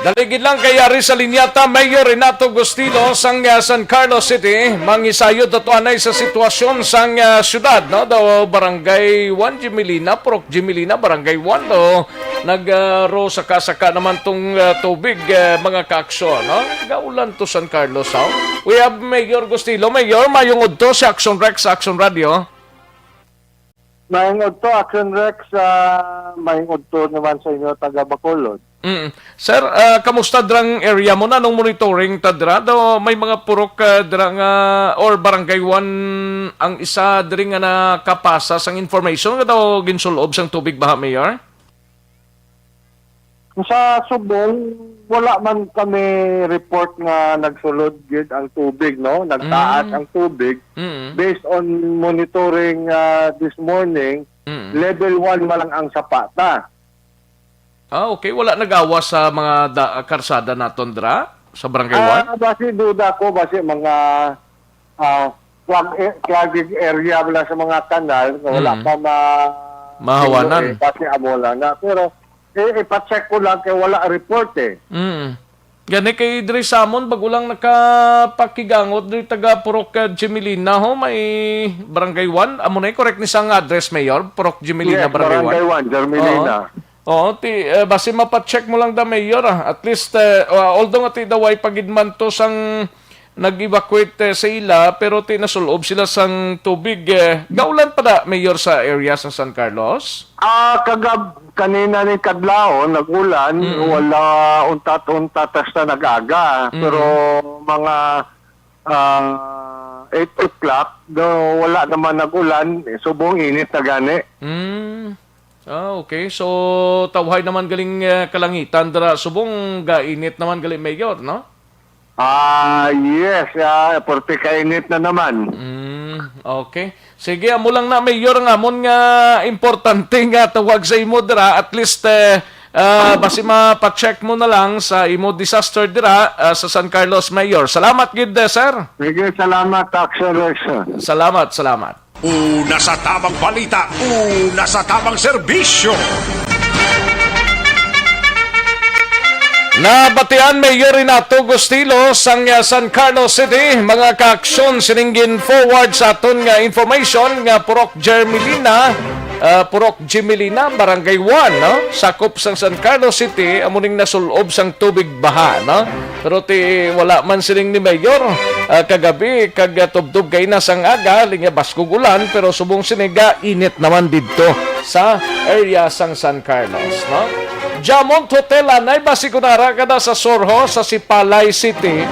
Dali gid lang kay ari sa linya ta, Mayor Renato Gustilo sang, uh, San Carlos City. Mangisayod ato anay sa sitwasyon sang, uh, syudad, no? Daw Barangay one, Jimilina, Purok Jimilina, Barangay one, daw nag, uh, ro saka-saka naman tong, uh, tubig, uh, mga kaaksyon, no? Gaulan to San Carlos, ha? We have Mayor Gustilo. Mayor, mayong udto sa Action Rex, Action Radio. Mayong udto, Action Rex, ah, mayong udto naman sa inyo, taga Bacolod. Mm. Sir, ah, kamusta drang area mo? Nanong monitoring ta dra? Daw may mga purok, ah, dra nga, or barangay one ang isa diri nga nakapasa sang information nga daw ginsulob sang tubig baha, Mayor? Sa subong, wala man kami report nga nagsulod gid ang tubig, no? Nagtaas Mm. ang tubig. Mm. Based on monitoring, ah, this morning, Mm. level one man lang ang sapa ta. Ah, okay. Wala nagawas sa mga da-, karsada naton dra sa Barangay Ah, One? Basi duda ko, basi mga, ah, clog-, eh, clogging area wala sa mga kanal nga wala Mm. pa ma-, Mahawanan. Eh, basi amo lang na. Pero, eh, ipa-check ko lang kay wala report, eh. Mm. Gani kay diri sa amon, bago lang nakapakigangot diri taga Purok, ah, Jimilina, ho, may Barangay One. Amo na yung correct ni sang address, Mayor? Purok Jimilina, Yes, Barangay One. Barangay One, Jimilina. Oo. Oo, ti, eh, basi mapacheck mo lang da, Mayor, ah. At least, eh, uh, although nga ti daway pa gid man to sang nag-evacuate, eh, sa ila, pero ti nasulob sila sang tubig, eh. Gaulan pa da, Mayor, sa area sa San Carlos? Ah, kagab-, kanina ni kadlawon, nag-ulan, Mm. wala untat-untat hasta nag-aga. Mm. Pero mga, ah, eight o'clock, do, wala naman nag-ulan, eh, subong init na gani. Mm. Ah, okay. So, tawhay naman galing, eh, kalangitan dira. Subong gainit naman gali, Mayor, no? Ah, yes. Ah, porte kainit na naman. Mm, okay. Sige, amo lang na, Mayor, ang amon nga importante nga tawag sa imo dira. At least, eh, ah, basi mapacheck mo na lang sa imo disaster dira, ah, sa San Carlos, Mayor. Salamat gid, eh, sir. Sige, salamat, Action Rex. Salamat, salamat. Una sa tamang balita, una sa tamang serbisyo. Nabatian, Mayor Renato Gustilo sang, uh, San Carlos City, mga kaaksyon, sining gin-forward sa aton nga information nga Purok Jermelina, uh, Purok Jimelina, Barangay one, no? Sakop sang San Carlos City, amo ning nasulob sang tubig baha, no? Pero ti wala man sining ni Mayor, ah, kagabi, kag, ah, tubtob kay na sang aga, linya baskog ulan, pero subong sini gainit naman didto sa area sang San Carlos, no? Jamont Hotel, anay, basi kun ara ka na sa Sorho, sa Sipalay City,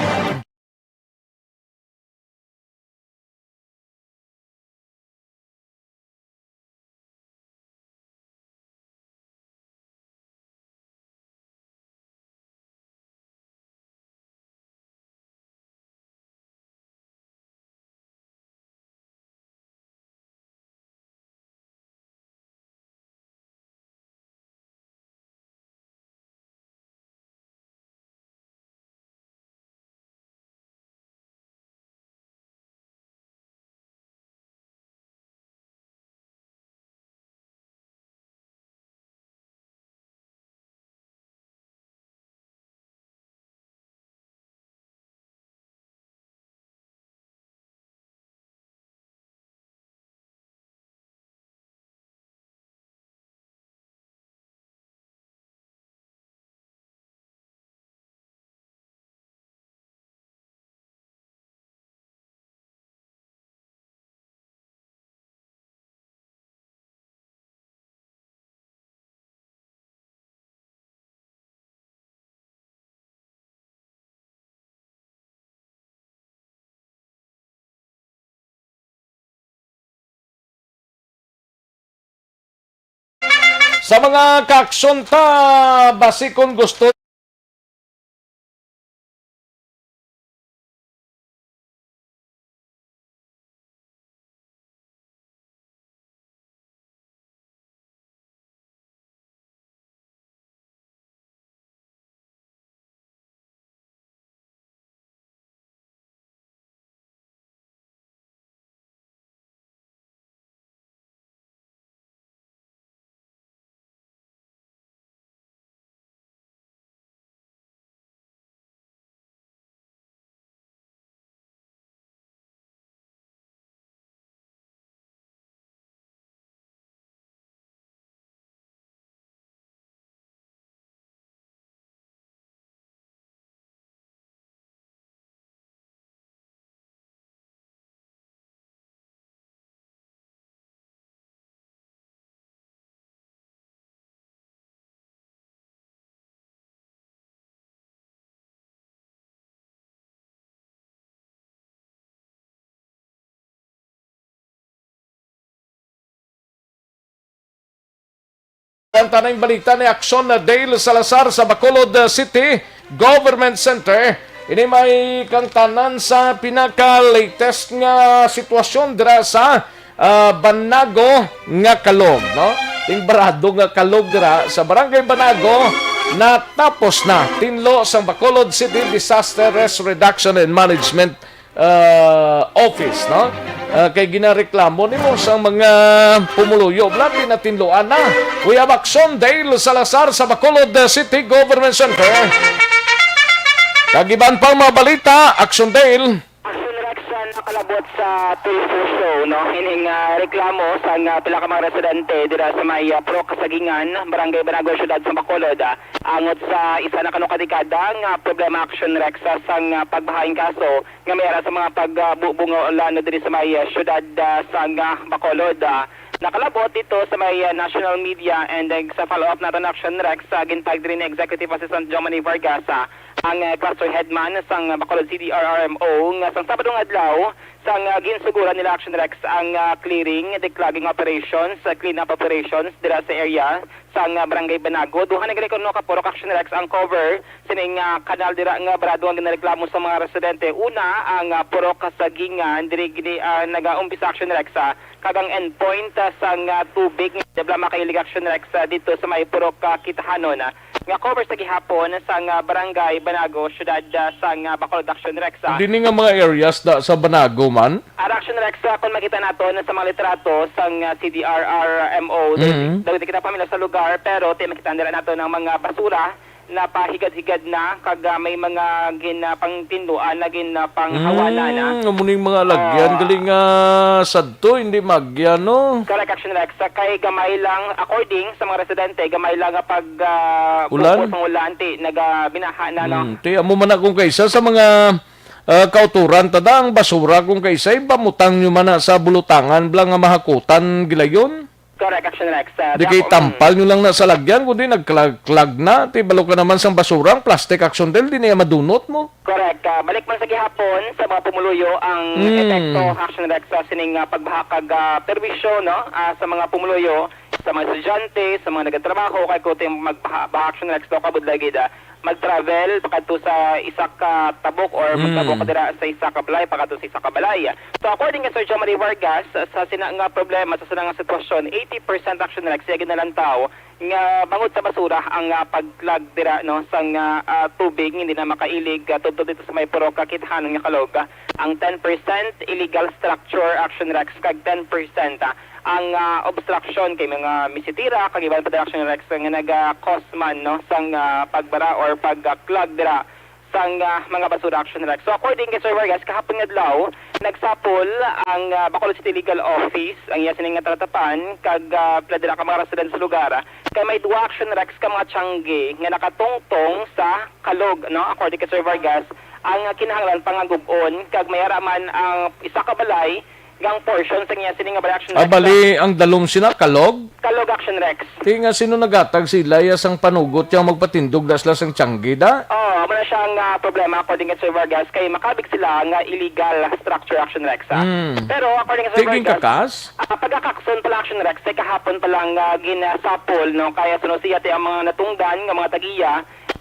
Sa mga kaaksyon ta, basi kon gusto Ang tanang balita ni Action Dale Salazar sa Bacolod City Government Center. Ini may kang tanan sa pinaka-latest nga sitwasyon dira sa, ah, Banago nga Kalog, no? Ting barado nga kalog dira sa Barangay Banago natapos na, tinlo sang Bacolod City Disaster Risk Reduction and Management ah, office, no? Ah, kay ginareklamo nimo sang mga pumuluyo, bla, pinatinluan na. We have Action Dale Salazar sa Bacolod, ah, City Government Center. Kag iban pang mga balita, Action Dale. Action Rex, ah, nakalabot sa Tulfo Show, no? Ining, ah, reklamo sang, ah, pila ka mga residente dira sa may, ah, Purok Kasagingan, Barangay Banago, Siyudad sa Bacolod, ah, angot sa isa na kano ka dekada nga problema, Action Rex, ah, sang, ah, pagbahaing kaso nga may ara sa mga pagbubunga ulan diri sa may, ah, siyudad, ah, sang, ah, Bacolod. Ah, nakalabot dito sa may, ah, national media and, ah, sa follow-up naton, Action Rex, ah, gintag diri ni Executive Assistant Jomany Vargas, ah, ang, ah, cluster headman sang Bacolod C D R R M O nga sang Sabado nga adlaw sang, ah, ginsuguran nila, Action Rex, ang, ah, clearing, declogging operations, ah, clean-up operations dira sa area sang, ah, Barangay Banago. Duha na gani kuno ka purok, Action Rex, ang cover sining, ah, kanal dira nga barado nga ginareklamo sa mga residente. Una, ang, ah, Purok Kasagingan, diri gini, ah, nagaumpisa, Action Rex, ah, kag ang endpoint, ah, sang, ah, tubig nga di bala makailig, Action Rex, ah, dito sa may Purok, ah, Kitahanon, ah, nga cover sa gihapon sang, ah, Barangay Banago, siyudad, ah, sang, ah, Bacolod, Action Rex, ah. Dini nga mga areas da sa Banago man? Ara, Action Rex, ah, kung makita nato na sa mga litrato sang, ah, C D R R M O, Mm. dagiti kita pamilya sa lugar, pero ti makita nila nato ng mga basura napahigad-higad na, kag, ah, may mga ginapangtinduan na ginapanghawanan na. Mm, amo ning mga lagyan, Ah. galing nga sadto, hindi magyan, no? Correct, Action Rex. Sa kay gamay lang, according sa mga residente, gamay lang nga pag, ah, Ulan? bugos ng ulan, ti, naga-, binaha na, no? Mm, ti, amo man na kung kaisa sa mga, ah, kauturan, tada ang basura kung kaisay, bamutang nyo man na sa bulutangan, bala nga mahakutan, gilayon? Correct, Action Rex. Ah, Di kay ako, tampal nyo lang na sa lagyan, kundi nagklag-klag na. Ti balo ka naman sang basura, ang plastic, Action Del, di na iya madunot mo. Correct. Ah, balik man sa gihapon sa mga pumuluyo ang Mm. epekto, Action Rex, sa sining, ah, pagbaha kag, ah, perwisyo, no? Ah, sa mga pumuluyo, sa mga estudyante, sa mga nagatrabaho, kay kuti magbaha, baha, Action Rex, no? Kabudlay gid, ah, mag-travel pakadto sa isa ka tabok or Mm. magtabok ka dira sa isa ka balay pakadto sa isa ka balay. So, according kay Sir Jomari Vargas, sa sina nga problema, sa sina nga sitwasyon, eighty percent, Action Rex, iya ginalantaw nga bangod sa basura ang, ah, pagklag dira, no, sang, ah, ah, tubig, hindi na makailig, ah, tubtob dito sa may Purok Kitahanon nga Kalog. Ang ten percent illegal structure, Action Rex, kag ten percent, ah, ang, ah, obstruction kay mga misitira kag iban pa dira, Action Rex, nga naga-cause man, no, sang, ah, pagbara or pag-clog dira sang, ah, mga basura, Action Rex. So, according kay Sir Vargas, kahapon nga adlaw, nagsapol ang, ah, Bacolod City Legal Office, ang iya sining nga talatapan, kag, ah, pila dira ka mga residents sa lugar, kay may duha, Action Rex, ka mga tiyangge nga nakatungtong sa kalog, no? According kay Sir Vargas, ang, ah, kinahanglan pangagub-on, kag may ara man ang isa ka balay Ang portion sa iya sini nga balay, Action Ah, Rex, bali, ang dalom sina, Kalog? Kalog, Action Rex. Ti nga, sino nagatag sila, ya sang panugot, ya magpatindog da sila sang tiyangge, da? Oh, amo na siya nga problema, according kay Sir Vargas, kay makabig sila nga illegal structure, Action Rex, ah. Hmm. Pero according kay Sir Tiging Vargas, kakas? Ah, pagkakakson pala, Action Rex, kay kahapon pa lang, ah, ginasapol, no? Kaya suno siya ti ang mga natungdan nga mga tagiya,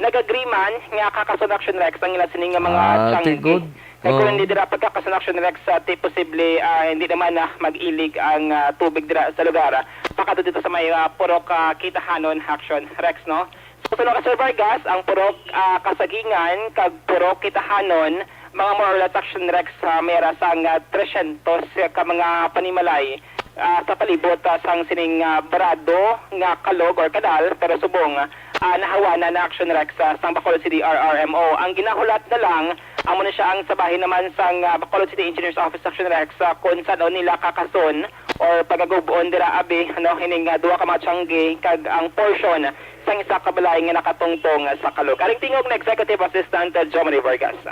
nag-agree man nga kakason, Action Rex, ang ila sini nga mga Ah, tiyangge. Ti good. Kay kung Oo. Hindi dira pagkakason, Action Rex, ah, ti posible, ah, hindi naman, ah, mag-ilig ang, ah, tubig dira sa lugar, ah, pakadto dito sa may, ah, Purok, ah, Kitahanon, Action Rex, no? So, suno kay Sir Vargas, ang Purok, ah, Kasagingan kag Purok Kitahanon, mga more or less, Action Rex, ah, may ara sang, ah, tresyentos ka mga panimalay, ah, sa palibot, ah, sang sining, ah, barado nga kalog or kanal, pero subong, ah, nahawanan na, Action Rex, ah, sang Bacolod City R R M O. Ang ginahulat na lang, amo na siya ang sa bahin naman sang, ah, Bacolod City Engineers Office, Action Rex, ah, kung san-o nila kakason or pagagub-on dira abi, ano, hining, ah, duha ka mga tiyangge kag ang portion sang isa ka balay nga nakatungtong sa kalog. Aring tingog ni Executive Assistant, ah, Jomari Vargas.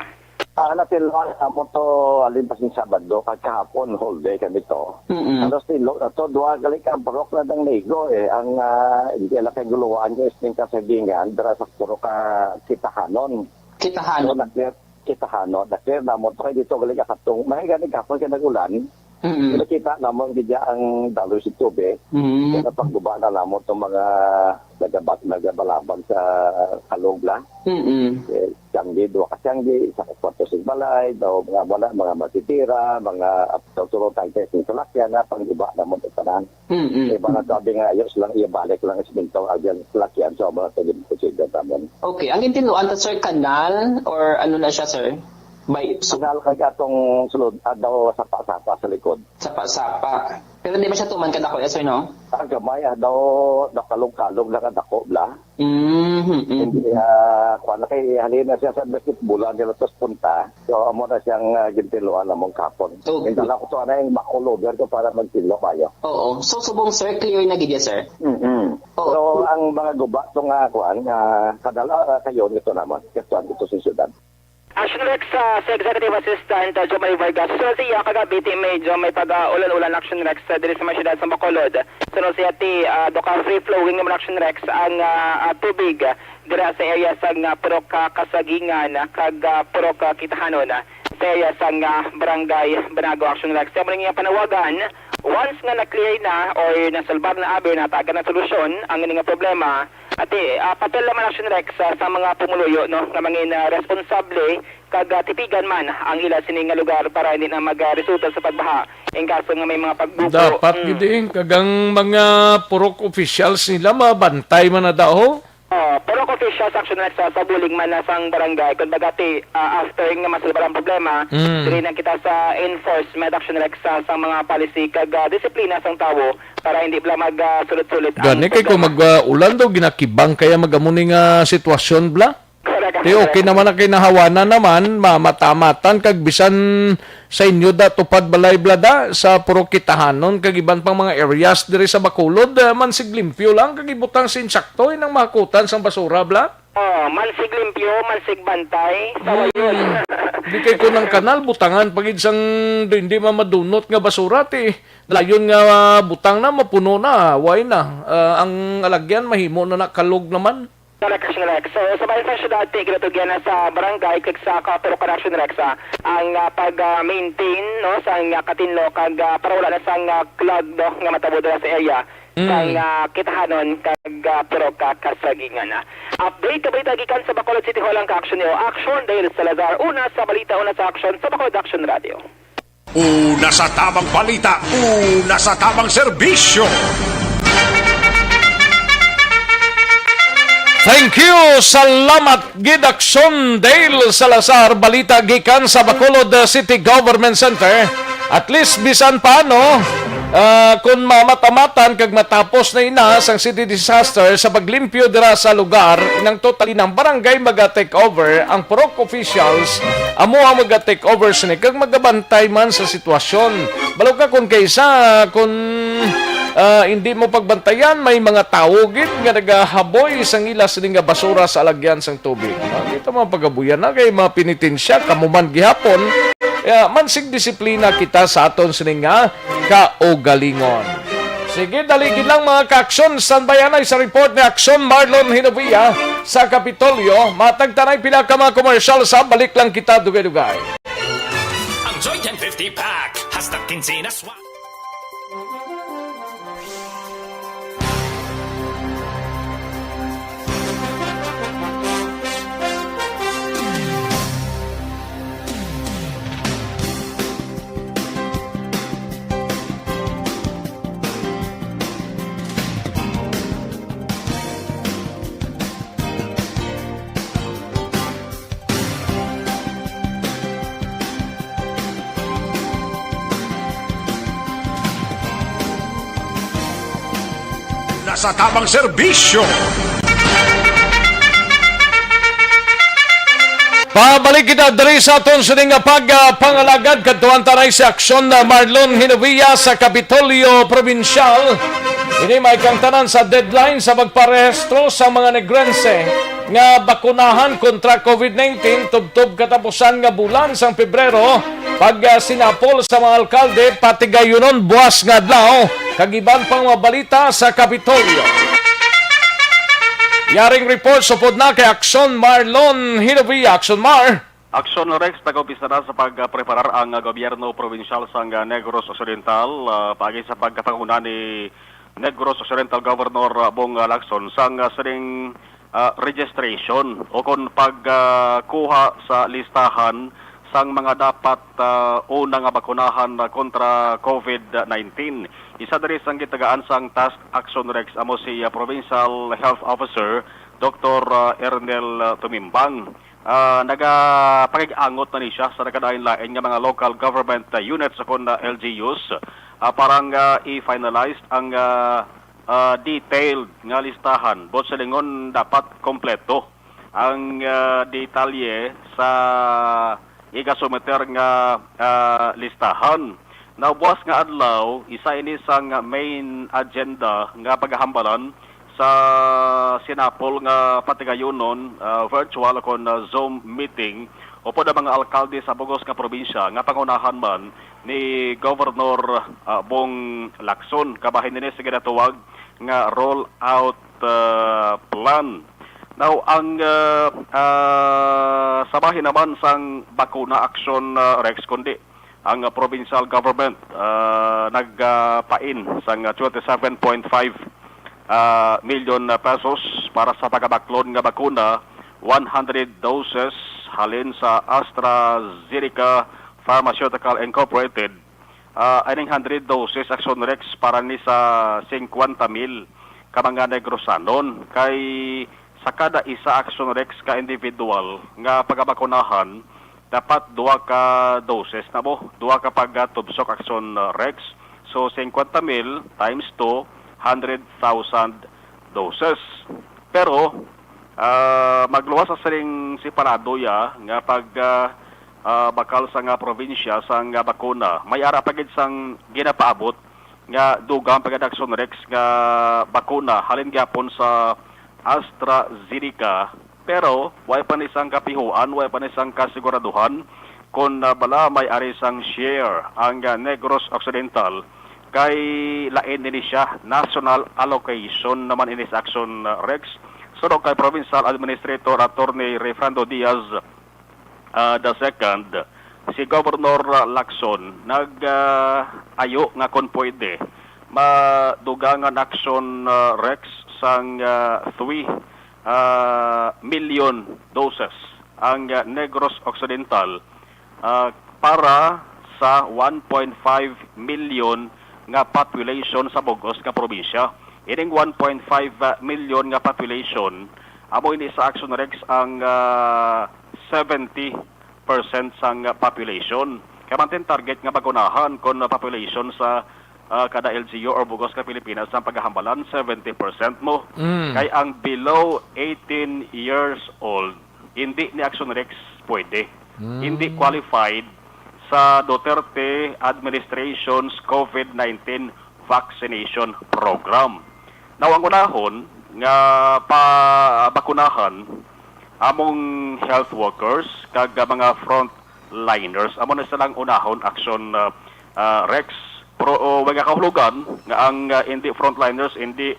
Ah, natinluan namo to, halin pa sing Sabado, kag kahapon, whole day kami to. Mm-mm. Halos tinlo na to, duha gali ka purok na nang ligo, eh. Ang, ah, hindi lang kay guluwaan niya, is ning Kasagingan, dira sa purok ka Kitahanon. Kitahanon. So, na-clear, Kitahanon, na-clear namo to, kay dito gali ka katong, may gani kahapon kay nag-ulan. Mm-mm. Nakita namon gid ang daloy sa tubig. Mm. Kaya napagguba na namon tong mga nagaba-, nagabalabag sa kalog la. Mm-mm. Eh, tiyangge, duha ka tiyangge, isa ka kwarto sa balay, daw mga wala, mga matitira, mga ap-, daw tulo tayo sa salakyan na pangguba namon sa tanan. Mm-mm. Eh, mga sabi nga, ayos lang, ibalik lang sa minto, agyan salakyan, so, mga pwede mo consider naman. Okay, ang intinluan ta, sir, kanal or ano na siya, sir? May ipso. Kanal kag atong sulod, ah, daw sapa-sapa sa likod. Sapa-sapa. Pero hindi man siya tuman kadako, yes or no? Ah, gamay, ah, daw nakalog-kalog na kadako bla. Mm-hmm. Hindi, ah, kuwan na kay halin na siya sa basketball, ang nila tos punta. So, amo na siyang, ah, gintiluan namong kapon. Okay. Hindi lang ko to, ano, yung makulover ko para magtilo kayo. Oo. So, subong, sir, clear na gid ya, sir? Mm-hmm. Oo. So, ang mga guba to nga, kuwan, nga kadala, ah, kayo nito naman. Katuan dito sa syudad. Action Rex, ah, sa Executive Assistant, ah, Jomari Vargas. So, siya kagabi, ti medyo may pag-, ah, ulan-ulan, Action Rex, ah, diri sa may siyudad sa Bacolod. So, no, siya ti, ah, do ka free flowing naman, Action Rex, ang, ah, ah, tubig, ah, dira sa area sang, ah, Purok, ah, Kasagingan, ah, kag, ah, Purok, ah, Kitahanon, ah, sa area sang, ah, Barangay Banago, Action Rex. Sa mga panawagan, once nga na-clear na or nasolbar na abi, natagan na solusyon ang ini nga problema, ati, ah, papel naman, Action Rex, ah, sa mga pumuluyo, no, nga mangin, ah, responsable kag, ah, tipigan man ang ila sini nga lugar para hindi na magresulta sa pagbaha in kaso nga may mga pagbubo. Dapat Mm. gid, eh, kag ang mga purok officials nila mabantay man na daw. Oh, purok officials, Action Rex, sa, sa bulig man na sang barangay, kung baga ti, ah, after nga masolbar ang problema, Mm. diri na kita sa enforcement, Action Rex, sa, sa mga policy kag, ah, disiplina sang tawo para hindi bala mag, ah, sulit-sulit ang Gani kay kung problema. Mag, ah, ulan daw, ginakibang kaya mag-amo ni nga sitwasyon bla? Correct, Ti okay correct. Naman na kay nahawanan naman, ma-, matamatan kag bisan sa inyo da tupad balay blada sa Purok Kitahanon kag iban pang mga areas diri sa Bacolod, eh, mansig limpyo lang kag ibutang sa insakto inang mahakutan sang basura bla. Oh, mansig limpyo, mansig bantay sa wayon. Hmm. Di kay kun ang kanal butangan pa gid sang di, di mamadunot nga basura ti layon nga butang na mapuno na, way na. Ah, ang alagyan mahimo na nakalog naman. Correct, Action Rex. So, sa bahin sang syudad, ti ginatugyan na sa barangay kag sa kapuro correction, Rex, ah, ang, ah, pag, ah, maintain, no, sa, ah, katinlo kag, ah, para wala na sang, ah, clog, no, nga matabo dira sa area Mm. sang, ah, Kitahanon kag, ah, puro ka kasagingan, ah. Update ka balita gikan sa Bacolod City Hall ang ka-action niyo. Action, Dale Salazar. Una sa balita, una sa action, sa Bacolod Action Radio. Una sa tamang balita, una sa tamang serbisyo. Thank you. Salamat gid, Aksyon Dale Salazar. Balita gikan sa Bacolod, uh, City Government Center. At least, bisan paano, uh, kung mamatamatan kag matapos na ina sang city disaster sa paglimpyo dira sa lugar, nang totally ng barangay maga-take over ang purok officials, amo ang maga-take over sini kag magabantay man sa sitwasyon. Balo ka kung kaysa, kung, ah, hindi mo pagbantayan, may mga tawo gid nga nagahaboy sang ila sini nga basura sa alagyan sang tubig. Ah, kita mo ang pagabuyan na kay mga penitensya, kamo man gihapon, eh, mansigdisiplina kita sa aton sini nga kaugalingon. Sige, dali gid lang, mga ka-aksyon. Standby anay sa report ni Aksyon Marlon Hinovia sa Kapitolyo. Matag tanay pila ka mga komersyal sa balik lang kita dugay-dugay. Ang Joy ten fifty Pack, hasta quince na swa- Nasa tamang serbisyo. Pabalik kita diri sa aton sining nga pagpangalagad kadtuan ta anay si Aksyon, uh, Marlon Hinovia sa Kapitolyo Probinsyal. Ini may kang tanan sa deadline sa pagparehistro sa mga Negrense nga bakunahan kontra COVID nineteen tubtob katapusan nga bulan sang Pebrero, pag, ah, sinapol sa mga alkalde, patigayunon buas nga adlaw, kag iban pang mga balita sa Kapitolyo. Yaring report supod na kay Aksyon Marlon Hinovia. Aksyon Mar. Aksyon Rex, nag-umpisa na sa pagpreparar ang, ah, gobyerno probinsyal sang, ah, Negros Occidental, ah, paagi sa pagkapanguna ni Negros Occidental Governor, ah, Bong, ah, Lacson sang, ah, sining, ah, registration o kon pag, ah, kuha sa listahan sang mga dapat, ah, una nga bakunahan, ah, kontra COVID nineteen. Isa diri sang gitagaan sang Task Action Rex amo si, ah, Provincial Health Officer Doktor, ah, Ernel, ah, Tumimbang. Ah, nagapakig-angot na ni siya sa nagkalain-lain nga mga local government, ah, units o kon, ah, L G Us, ah, para nga i-finalize ang, ah, ah, detailed nga listahan. Buot silingon, dapat kompleto ang, ah, detalye sa igasumiter nga, ah, listahan. Naubos nga adlaw, isa ini sang main agenda nga pagahambalan sa sinapol nga patigayunon, ah, virtual kon, ah, Zoom meeting upod ang mga alkalde sa bugos nga probinsya nga pangunahan man ni Governor, ah, Bong Lacson. Kabahin nini sa ginatawag nga rollout, ah, plan. Now, ang, ah, ah, sa bahin naman sang bakuna aksyon, ah, Rex, kundi ang, ah, provincial government, ah, nagpain sang, ah, twenty-seven point five, ah, million pesos para sa pagabaklon nga bakuna, one hundred doses halin sa AstraZeneca Pharmaceutical Incorporated. Ah, ining hundred doses, Action Rex, para ni sa singkwenta mil ka mga Negrosanon. Kay sa kada isa, Action Rex, ka individual nga pagabakunahan, dapat duha ka doses na mo, duha ka pagatubsok, Action, uh, Rex. So, singkwenta mil times two, hundred thousand doses. Pero, ah, magluwas sa sining separado ya nga pag, ah, ah, bakal sa nga probinsya sa nga bakuna. May ara pa gid sang ginapaabot nga dugang pa gid, Action Rex, nga bakuna halin gyapon sa AstraZeneca, pero way pa ni sang kapihuan, way pa ni sang kasiguraduhan kon, ah, bala may ari sang share ang, ah, Negros Occidental, kay lain ini siya, national allocation naman ini sa Action, ah, Rex. Suno kay Provincial Administrator Attorney Refrando Diaz, ah, the second, si Governor Lacson nag, ah, ayo nga kon pwede, madugangan, Action, ah, Rex, sang, ah, three, ah, million doses ang, ah, Negros Occidental, ah, para sa one point five million nga population sa bug-os nga probinsya. Ining one point five million nga population, amo ini sa Action Rex ang, ah, seventy percent sang population. Kay man tin target nga bakunahan kon population sa, ah, kada L G U or bug-os nga Pilipinas ang pagahambalan, seventy percent mo. Mm. Kay ang below eighteen years old, hindi ni Action Rex pwede. Mm. Hindi qualified sa Duterte administration's COVID nineteen vaccination program. Now, ang unahon nga pabakunahan among health workers kag mga front frontliners. Amo na silang unahon aksyon, ah, ah, Rex. Pero, oh, wala kahulugan nga ang, ah, hindi frontliners, hindi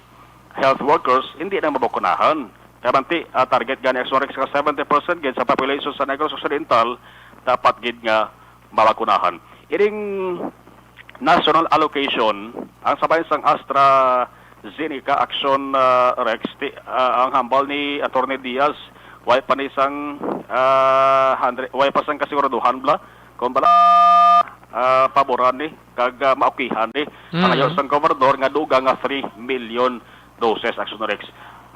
health workers, hindi na mabakunahan. Kaya manti, ah, target gani aksyon Rex nga seventy percent gid sa population sa Negros Occidental dapat gid nga mabakunahan. Ining national allocation, ang sabay sang AstraZeneca aksyon, ah, Rex, ti, ah, ang hambal ni Attorney Diaz, way pa ni sang, ah, hundred, way pa sang kasiguraduhan bala kung bala, ah, paboran ni kag, ah, maokihan ni ang Mm. ayaw sang gobernador nga dugang nga three million doses, aksyon Rex.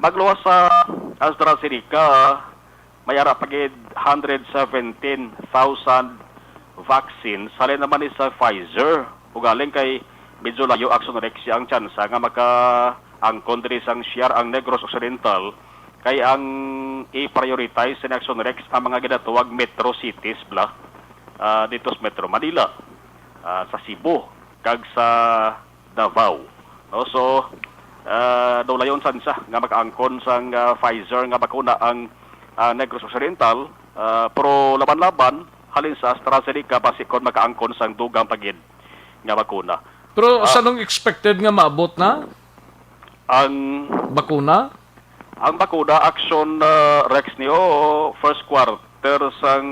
Magluwas sa AstraZeneca, may ara pa gid hundred seventeen thousand vaccines. Halin naman ni sa Pfizer. Ugaling kay medyo layo, aksyon Rex, ang tsansa nga makaangkon diri sang siyar ang Negros Occidental, kay ang i-prioritize sa aksyon Rex ang mga ginatawag metro cities bala, ah, dito sa Metro Manila, ah, sa Cebu, kag sa Davao. No? So, ah, daw layon sansa nga makaangkon sang, ah, Pfizer nga bakuna ang, ah, Negros Occidental, ah, pero laban-laban halin sa AstraZeneca basi kon makaangkon sang dugang pa gid nga bakuna. Pero Ah. sa nung expected nga maabot na Ang bakuna? Ang bakuna aksyon, ah, Rex, nio first quarter sang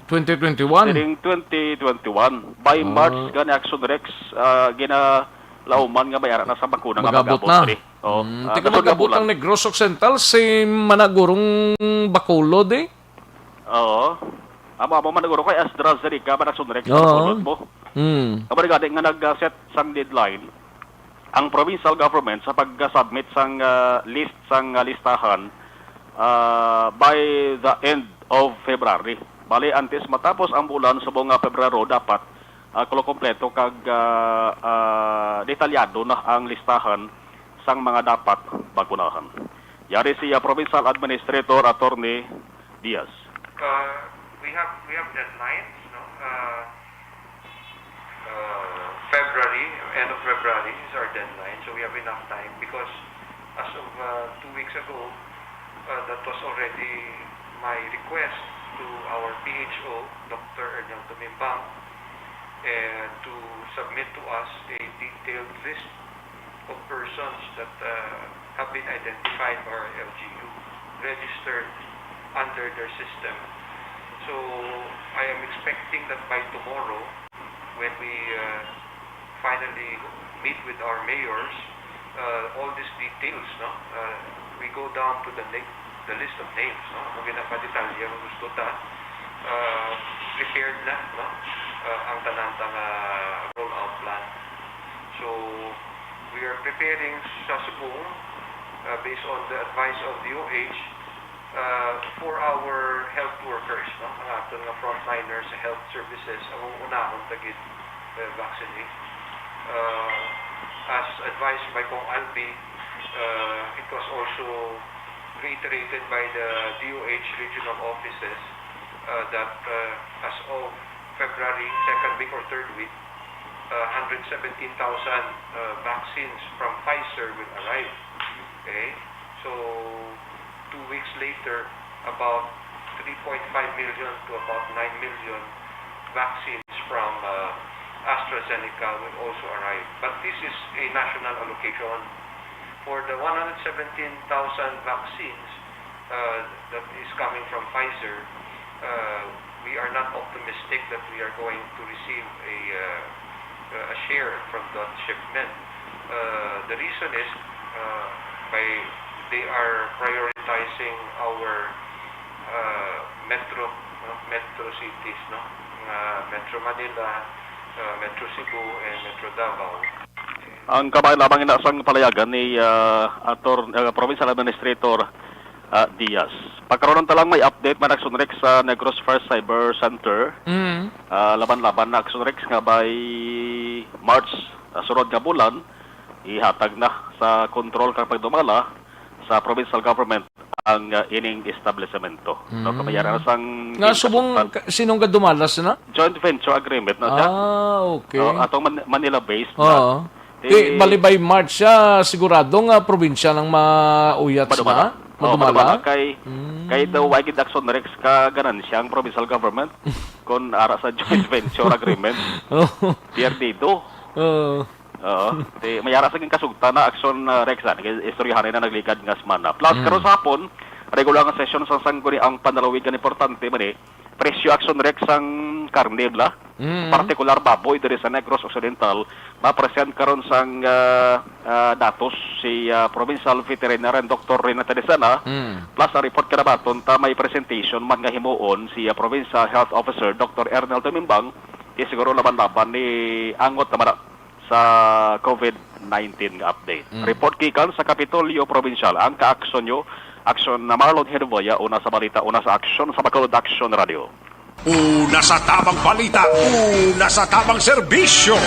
Twenty twenty-one? Siling twenty twenty-one. By Ah. March gani aksyon Rex, ah, ginalauman nga may ara na sa bakuna nga Mag-abot mag-abot na. diri. Oh, Mm, ah, tika, kasunod nga mag-abot bulan. Ang Negros Occidental, si Managurong Bacolod, eh. Oo. Amo, amo, Managurong kay AstraZeneca, man aksyon Rex, Oo. Bacolod mo. Mm. Amo na gani nga nag-set sang deadline ang provincial government sa pag-submit sang, ah, list sang, ah, listahan, ah, by the end of February. Bali, antes matapos ang bulan subong nga Pebrero, dapat, ah, kulo kompleto kag, ah, ah, detalyado na ang listahan sang mga dapat bakunahan. Yari si, ah, Provincial Administrator Attorney Diaz. Uh, we have, we have deadlines, no? Uh, uh, February, end of February is our deadline, so we have enough time because as of, uh, two weeks ago, uh, that was already my request to our P H O, Doctor Ernel Tumimbang, eh, to submit to us a detailed list of persons that, uh, have been identified or L G U registered under their system. So, I am expecting that by tomorrow, when we, uh, finally meet with our mayors, uh, all these details, no? Uh, we go down to the na-, the list of names, no? Kung ginapadetalye ang gusto ta, uh, prepared na, no? Uh, ang tanan ta nga rollout plan. So, we are preparing sa subong, uh, based on the advice of D O H, uh, for our health workers, no? Ang aton nga frontliners sa health services, ang unahon ta gid, uh, vaccinate. Uh, as advised by Cong Albi, uh, it was also reiterated by the D O H regional offices, uh, that, uh, as of February second week or third week, uh, hundred seventeen thousand, uh, vaccines from Pfizer will arrive. Okay? So, two weeks later, about three point five million to about nine million vaccines from, uh, AstraZeneca will also arrive. But this is a national allocation. For the one hundred seventeen thousand vaccines, uh, that is coming from Pfizer, uh, we are not optimistic that we are going to receive a, uh, a share from that shipment. Uh, the reason is, uh, by, they are prioritizing our, uh, metro, no? Metro cities, no? Uh, Metro Manila, uh, Metro Cebu, and Metro Davao. Ang kabay lamang ina sang palayagan ni, ah, Ator-, ah, Provincial Administrator, ah, Diaz. Pagkaron ta lang may update, man aksyon Rex, sa Negros First Cyber Center. Mm. Ah, laban-laban na aksyon Rex nga by March, ah, sunod nga bulan, ihatag na sa kontrol kag pagdumala sa provincial government ang, ah, ining establisamento. No, Mm. kabayaran na sang Nga subong kasuktan. Ka-, sinong gadumalas na? Joint venture agreement na siya. Ah, okay. No, atong Man-, Manila-based na. Oo. Eh, bali by March siya, sigurado nga probinsya nang mauyat Madumala. na? Oo, Madumala? madumala. Kay, Mm. kay daw, why gid aksyon Rex ka ganansya ang provincial government? Kon ara sa joint venture agreement, Oh. Perdido. Oo. Oo. Ti, may ara sa ginkasugtan na Aksyon, ah, Rex, ah, nag-istoryahan na nagligad nga semana. Plus, Mm. karon sa hapon, regular nga session sa Sangguniang Panlalawigan, importante man, eh, presyo, Aksyon Rex, ang karne, bala. Mm. Partikular baboy diri sa Negros Occidental, ma-present karon sang, ah, ah, datos si, ah, Provincial Veterinarian Doctor Renata Desana. Mm. Plus, ang report kanabaton ta may presentation man nga himuon si, ah, Provincial Health Officer Doctor Ernel Tumimbang, kay siguro laban-laban ni angot naman na sa COVID nineteen nga update. Mm. Report gikan sa Kapitolyo Provincial, ang kaaksyon nyo, Aksyon na Marlon Hedoboya, una sa balita, una sa aksyon, sa Bacolod Action Radio. Una sa tamang balita, una sa tamang serbisyo.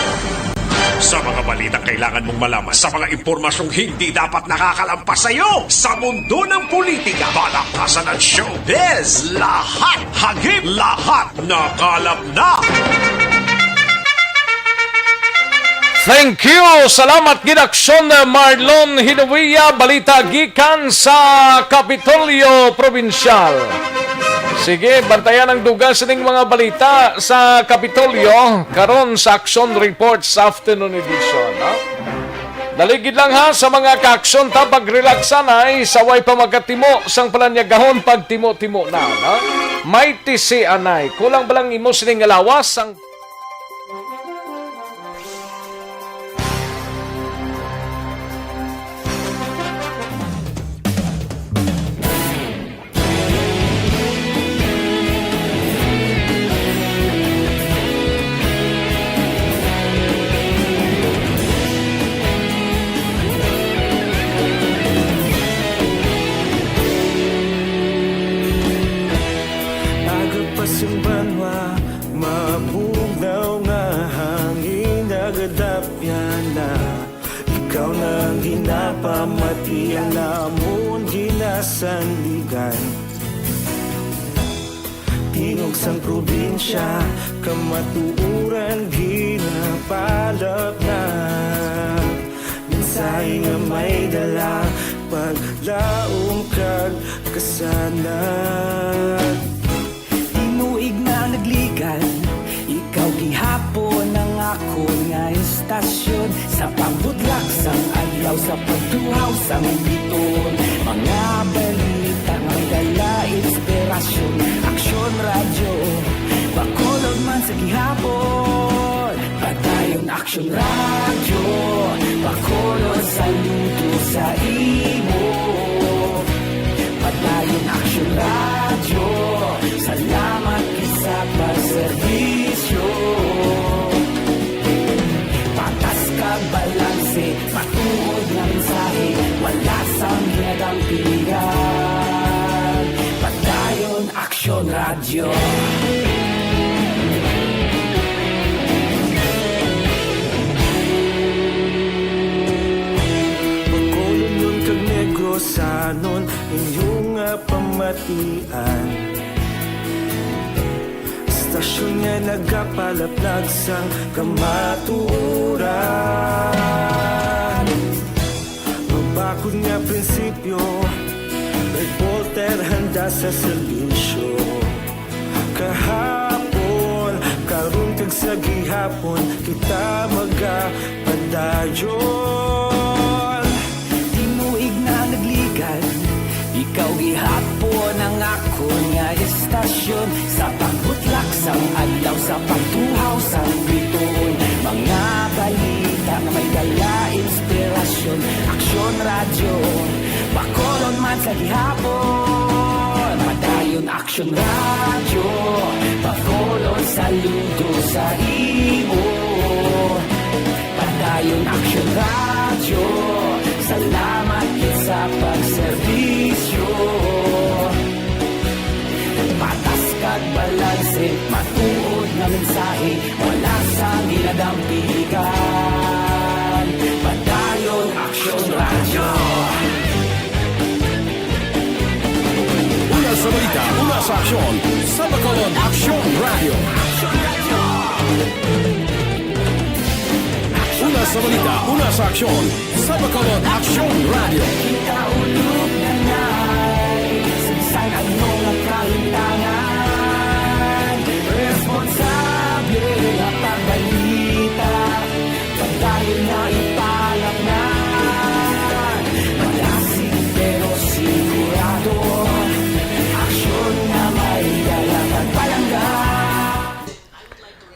Sa mga balitang kailangan mong malaman, sa mga impormasyong hindi dapat nakakalampas sa iyo, sa mundo ng politika, balakasan at showbiz, lahat, hagip, lahat, nakalap na. Thank you. Salamat gid, Aksyon Marlon Hinuia. Balita gikan sa Kapitolyo Provincial. Sige, bantayan ang dugang sining mga balita sa Kapitolyo karon sa Aksyon Report sa Afternoon Edition, no? Dali gid lang ha, sa mga kaaksyon ta, pag-relax anay, sa way pa magkatimo sang palanyagahon, pagtimo-timo na, no? May tisi anay, kulang ba lang imo sining nga lawas? Ang Aga pa sang banwa, mabugnaw nga hangin nagadapyan na. Ikaw na ang ginapamati, ang amon ginasandigan. Tingog sang probinsya, kamatuoran ginapalapnag. Mensahe nga may dala, paglaom kag kasanag. Tinuig na nagligad, ikaw gihapon ang akon nga istasyon. Sa pagbutlak sang adlaw, sa pagtuhaw sang biton, mga balita nga may dala inspirasyon. Aksyon Radyo, Bacolod man sa gihapon. Padayon Aksyon Radyo, Bacolod, saludo sa imo. Padayon Aksyon Radyo, salamat gid sa pagserbisyo. Patas kag balanse, matuod nga mensahe, wala sang ginadampigan. Padayon Aksyon Radyo. Bacolodnon kag Negrosanon, inyo nga pamatian. Istasyon nga nagapalaplag sang kamatuoran. Mabakod nga prinsipyo, reporter handa sa serbisyo. Kahapon, karon kag sa gihapon, kita magapadayon. Tinuig na nagligad, ikaw gihapon ang akon nga istasyon. Sa pagbutlak sang adlaw, sa pagtuhaw sang bituon, mga balita nga may dala inspirasyon. Aksyon Radyo, Bacolod man sa gihapon. Padayon Aksyon Radyo, Bacolod, saludo sa imo. Padayon Aksyon Radyo, salamat gid sa pagserbisyo. Patas kag balanse, matuod nga mensahe, wala sang ginadampigan. Padayon Aksyon Radyo. Una sa balita, una sa aksyon, sa Bacolod Aksyon Radyo. Una sa balita, una sa aksyon, sa Bacolod Aksyon Radyo. Kita ulog na na'y sagsag ang mga kalintangan.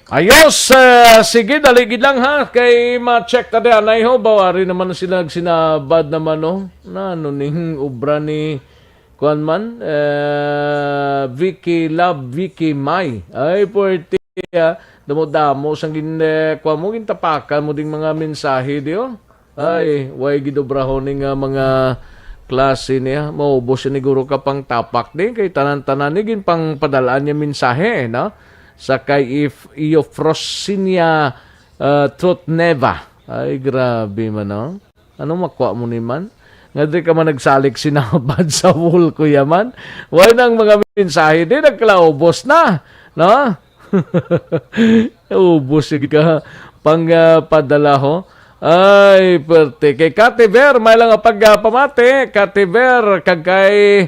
Ayos, eh, sige, dali gid lang ha, kay ma-check ta diha, nay, ho, bawari naman sila nagsinabad naman, no? Na, ano ning obra ni, kuan man, eh, Vicky Love, Vicky Mai. Ay, puwerte, ah. Damo-damo sang gin-, eh, kuan mo, gintapakan mo ding mga mensahe, di, oh. Ay, way gid obrahon ni nga mga klase niya. Maubos siya ni guro ka pang tapak din kay tanan-tanan ni ginpangpadalaan niya mensahe, no? Sa kay if Eufrosinia, uh, Trotneva. Ay, grabe man, no? Ano makwa mo ni man? Nga di ka man nagsalik sinabad sa wall, kuya man. Way nang mga mensahe din, nagkalaubos na, no? Ubos yung ka pang, ah, padala, ho. Ay, perte. Kay Kati Ver, may lang nga pagpamati. Kati Ver, kag kay,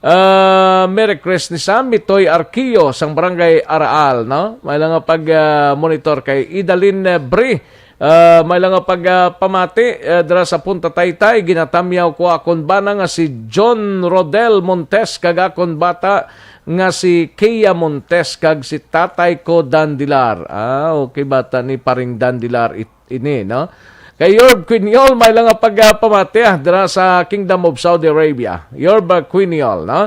ah, Merry Christmas, ha? Mitoy Arquio, sang Barangay Araal, no? May lang nga pag, ah, monitor kay Idalin, eh, Bri. Ah, may lang nga pagpamati, ah, dira sa Punta Taytay, ginatamyaw ko akon bana nga si John Rodel Montes, kag akon bata nga si Kia Montes kag si tatay ko Dandilar. Ah, okay, bata ni paring Dandilar it-, ini, no? Kay Yorb Quiniol, may lang nga pagpamati, ah, dira sa Kingdom of Saudi Arabia. Yorb, ah, Quiniol, no?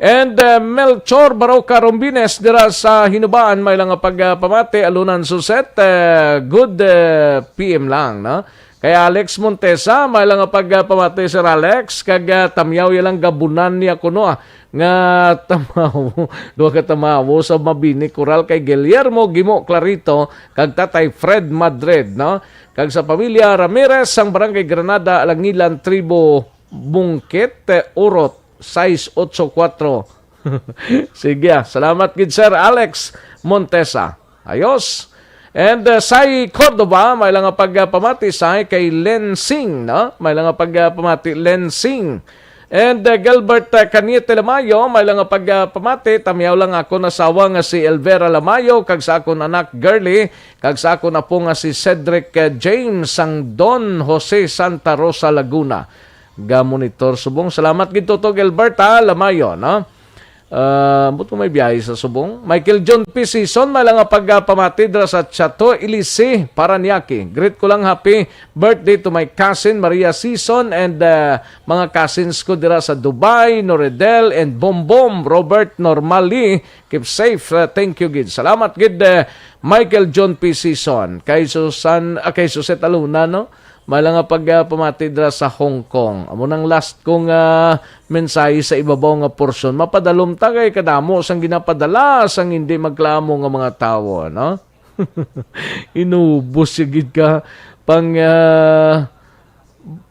And, uh, Melchor Baroca Rombines dira sa Hinubaan, may lang nga pagpamati, Alunan Suset, uh, good, uh, P M lang, no? Kay Alex Montesa, may lang nga pagpamati, Sir Alex, kag, uh, tamyaw ya lang gabunan niya kuno, ah, nga tamaw, duha ka tamawo sa Mabini Coral kay Guillermo Gimo Clarito kag Tatay Fred Madrid, no? Kag sa pamilya Ramirez sang Barangay Granada, Alangilan, Tribo Bungkit, eh, Urot, sais otso kuwatro. Sige, ah. Salamat gid, Sir Alex Montesa. Ayos. And, uh, Sai Cordova, may lang nga pagpamati, Sai, kay Len Sing, no? May lang nga pagpamati, Len Sing. And, uh, Gilbert, uh, Caniete Lamayo, may lang nga pagpamati, tamyaw lang akon asawa nga si Elvera Lamayo, kag sa akon anak Girly, kag sa akon apo nga si Cedric, uh, James, sang Don Jose, Santa Rosa, Laguna. Ga-monitor subong. Salamat gid, Toto Gilbert, ha, Lamayo, no? Ah, buto may biyahe sa subong. Michael John P. Season, may lang nga pagpamati dira sa Chateau Elysee, Parañaque. Greet ko lang happy birthday to my cousin Maria Season and, ah, mga cousins ko dira sa Dubai, Noredel and Bombom, Robert, Normally. Keep safe. Ah, thank you gid. Salamat gid, eh, Michael John P. Season. Kay Susan, ah, kay Suset Aluna, no? May lang nga pag, ah, pamati dira sa Hong Kong. Amo nang last kong, ah, mensahe sa ibabaw nga porsyon. Mapadalom ta kay kadamo sang ginapadala sang hindi magklamo nga mga tawo, no? Inubos ya gid ka pang, ah,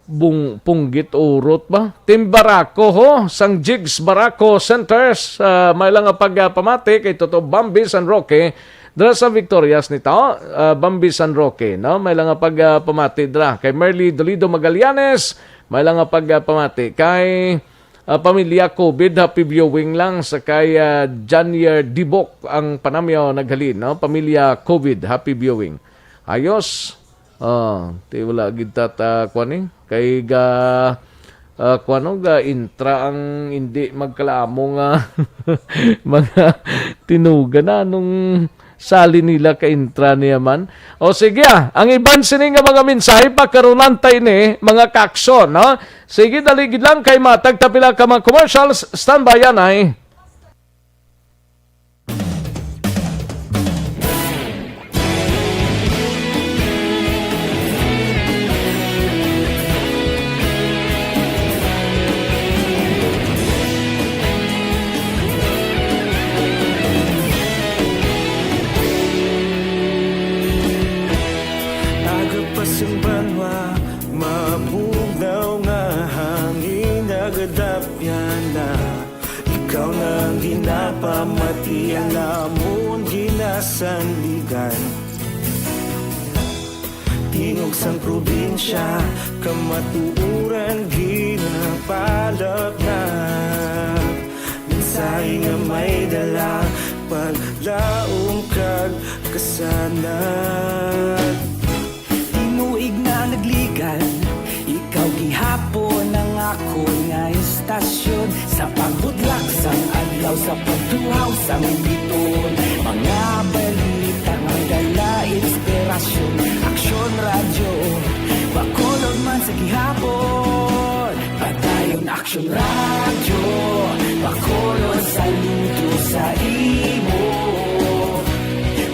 bung-, punggit urot ba? Team Barako, ho, sang Jigs Barako Centers, ah, may lang nga pag, ah, pamati kay Toto Bambi San Roque, dira sa Victorias ni tao, ah, Bambi San Roque, no? May lang nga pag, ah, pamati dira kay Merly Dolido Magallanes, may lang nga pag, ah, pamati kay, ah, pamilya COVID, happy viewing lang sa kay, ah, Janier Dibok ang panamyaw naghalin, no? Pamilya COVID, happy viewing. Ayos. Ah, ti wala gid ta, ta, kuwan, eh. Kay ga, ah, kuwan, no, ga intra ang hindi magkalamo nga mga tinuga na nung sali nila ka intra niya man. O sige, ah, ang iban sini nga mga mensahe pagkarunan ta ini, mga kaksyon, no? Sige, dali gid lang kay matag ta pila ka mga commercials. Standby yan, ay. Agapas ang banwa, mabugnaw nga hangin, nagadapyan na. Ikaw na ang ginapamati, ang amon ginasandigan. Tingog sang probinsya, kamatuoran ginapalapnag. Mensahe nga may dala, paglaom kag kasanag. Tinuig na nagligan, ikaw gihapon ang akon nga istasyon. Sa pagbudlak sang adlaw, sa pagtuhaw sang biton, mga balita nga Radyo, Bacolod man sa gihapon. Padayon Aksyon Radyo, Bacolod saludo sa imo.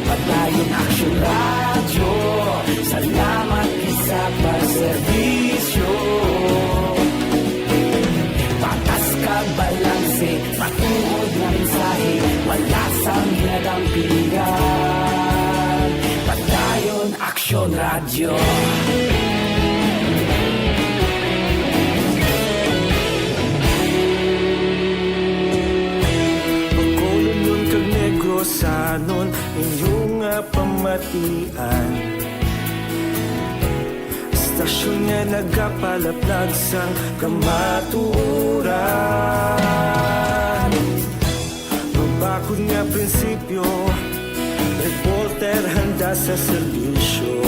Padayon Aksyon Radyo, salamat gid sa pagserbisyo. Patas kag balanse, matuod nga mensahe, wala sang ginadampigan. Padayon Aksyon Radyo. Bacolodnon kag Negrosanon, inyo nga pamatian. Istasyon nga nagapalaplag sang kamatuoran. Mabakod nga prinsipyo, reporter handa sa serbisyo.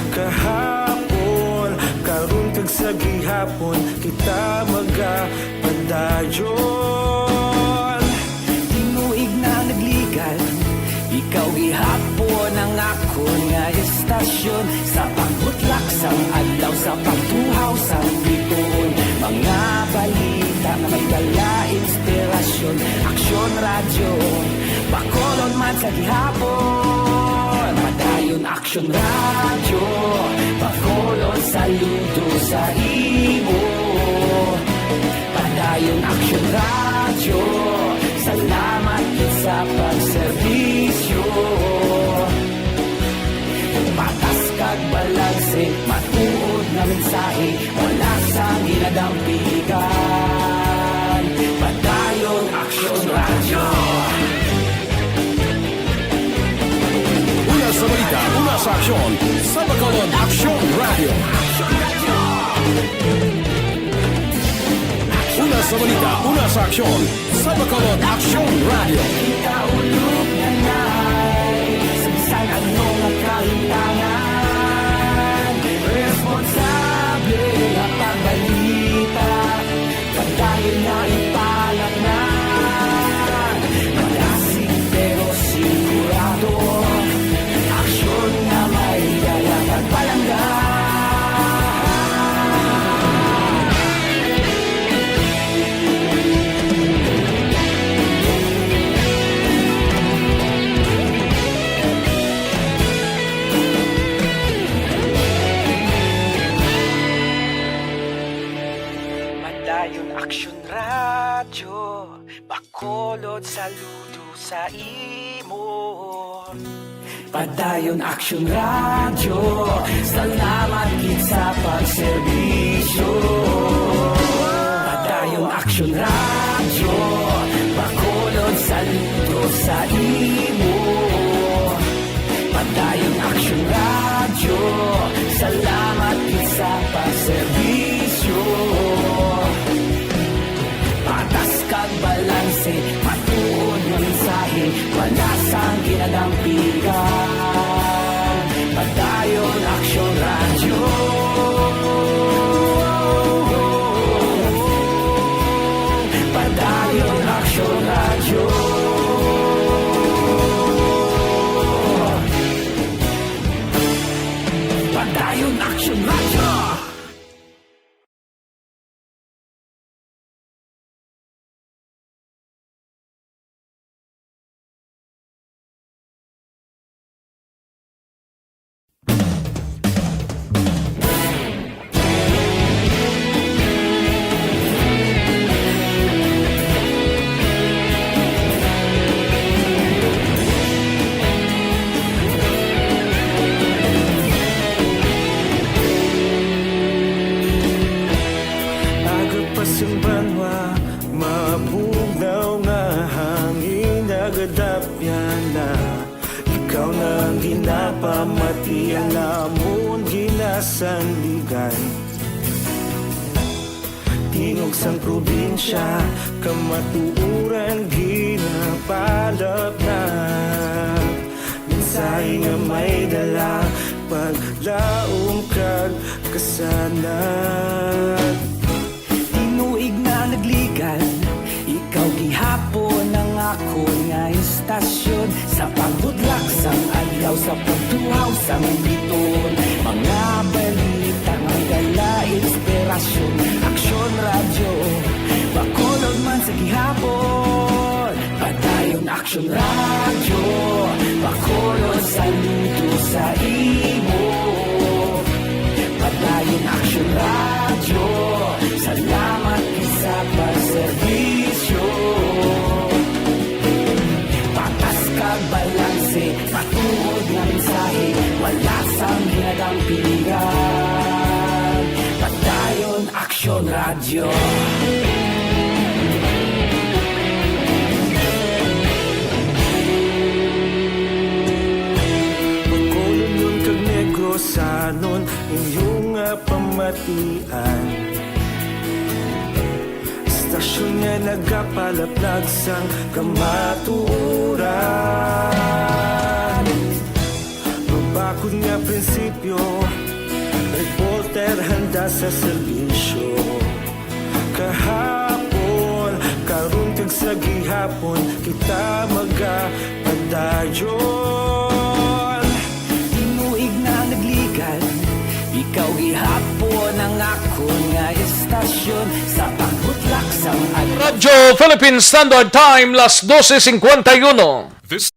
Kahapon, karon kag sa gihapon, kita magapadayon. Tinuig na nagligal, ikaw gihapon ang akon nga istasyon. Sa pagbutlak sang adlaw, sa pagtuhaw sang bituon, mga balita nga may dala inspirasyon. Aksyon Radyo, Bacolod man sa gihapon. Padayon Aksyon Radyo, Bacolod saludo sa imo. Padayon Aksyon Radyo, salamat gid sa pagserbisyo. Patas kag balanse, matuod nga mensahe, wala sang ginadampigan. Padayon Aksyon Radyo. Una sa balita, una sa aksyon, sa Bacolod Aksyon Radyo. Una sa balita, una sa aksyon, sa Bacolod Aksyon Radyo. Kita ulog na nay, sa bisan ano nga kahintangan, responsable nga pagbalita. Padayon na ipalatnan. Malasig pero sigurado. Aksyon nga may dala kag palangga. Padayon Aksyon Radyo, Bacolod saludo sa imo. Padayon Aksyon Radyo, salamat gid sa pagserbisyo. Padayon Aksyon Radyo, Bacolod saludo sa imo. Padayon Aksyon Radyo, salamat gid sa pagserbisyo. Patas kag balanse, matuod nga mensahe, wala sang ginadampigan. Padayon Aksyon Radyo. Padayon Aksyon Radyo. Padayon Aksyon Radyo. Aga pa sing banwa, mabugnaw nga hangin nagadapyan na. Ikaw na ang ginapamati, ang amon ginasandigan. Tingog sang probinsya, kamatuoran ginapalapnap. Mensahe nga may dala, paglaom kag kasanag. Tinuig na nagligan, ikaw gihapon ang akon nga istasyon. Sa pagbudlak sang adlaw, sa pagtuhaw sang biton, mga balita nga dala inspirasyon. Aksyon Radyo, Bacolod man sa gihapon. Padayon Aksyon Radyo, Bacolod saludo sa imo. Padayon Aksyon Radyo, salamat sa pagserbisyo. Patas kag balanse, matuod nga mensahe, wala sang ginadampigan. Padayon Aksyon Radyo. Bacolodnon kag Negrosanon, inyo nga pamatian. Istasyon nga nagapalaplag sang kamatuoran. Mabakod nga prinsipyo, reporter handa sa serbisyo. Kahapon, karon kag sa gihapon, kita magapadayon. Tinuig na nagligad, ikaw gihapon ang akon nga istasyon sa pagbutlak sang adlaw. Radyo Philippine Standard Time, las doce cincuenta y uno. This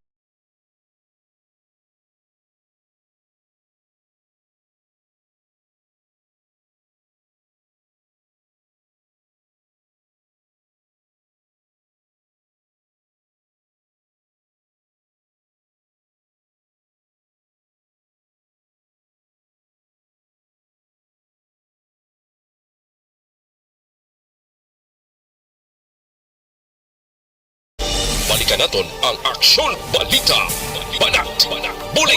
Balikan naton ang Aksyon Balita. Banat, Bulig.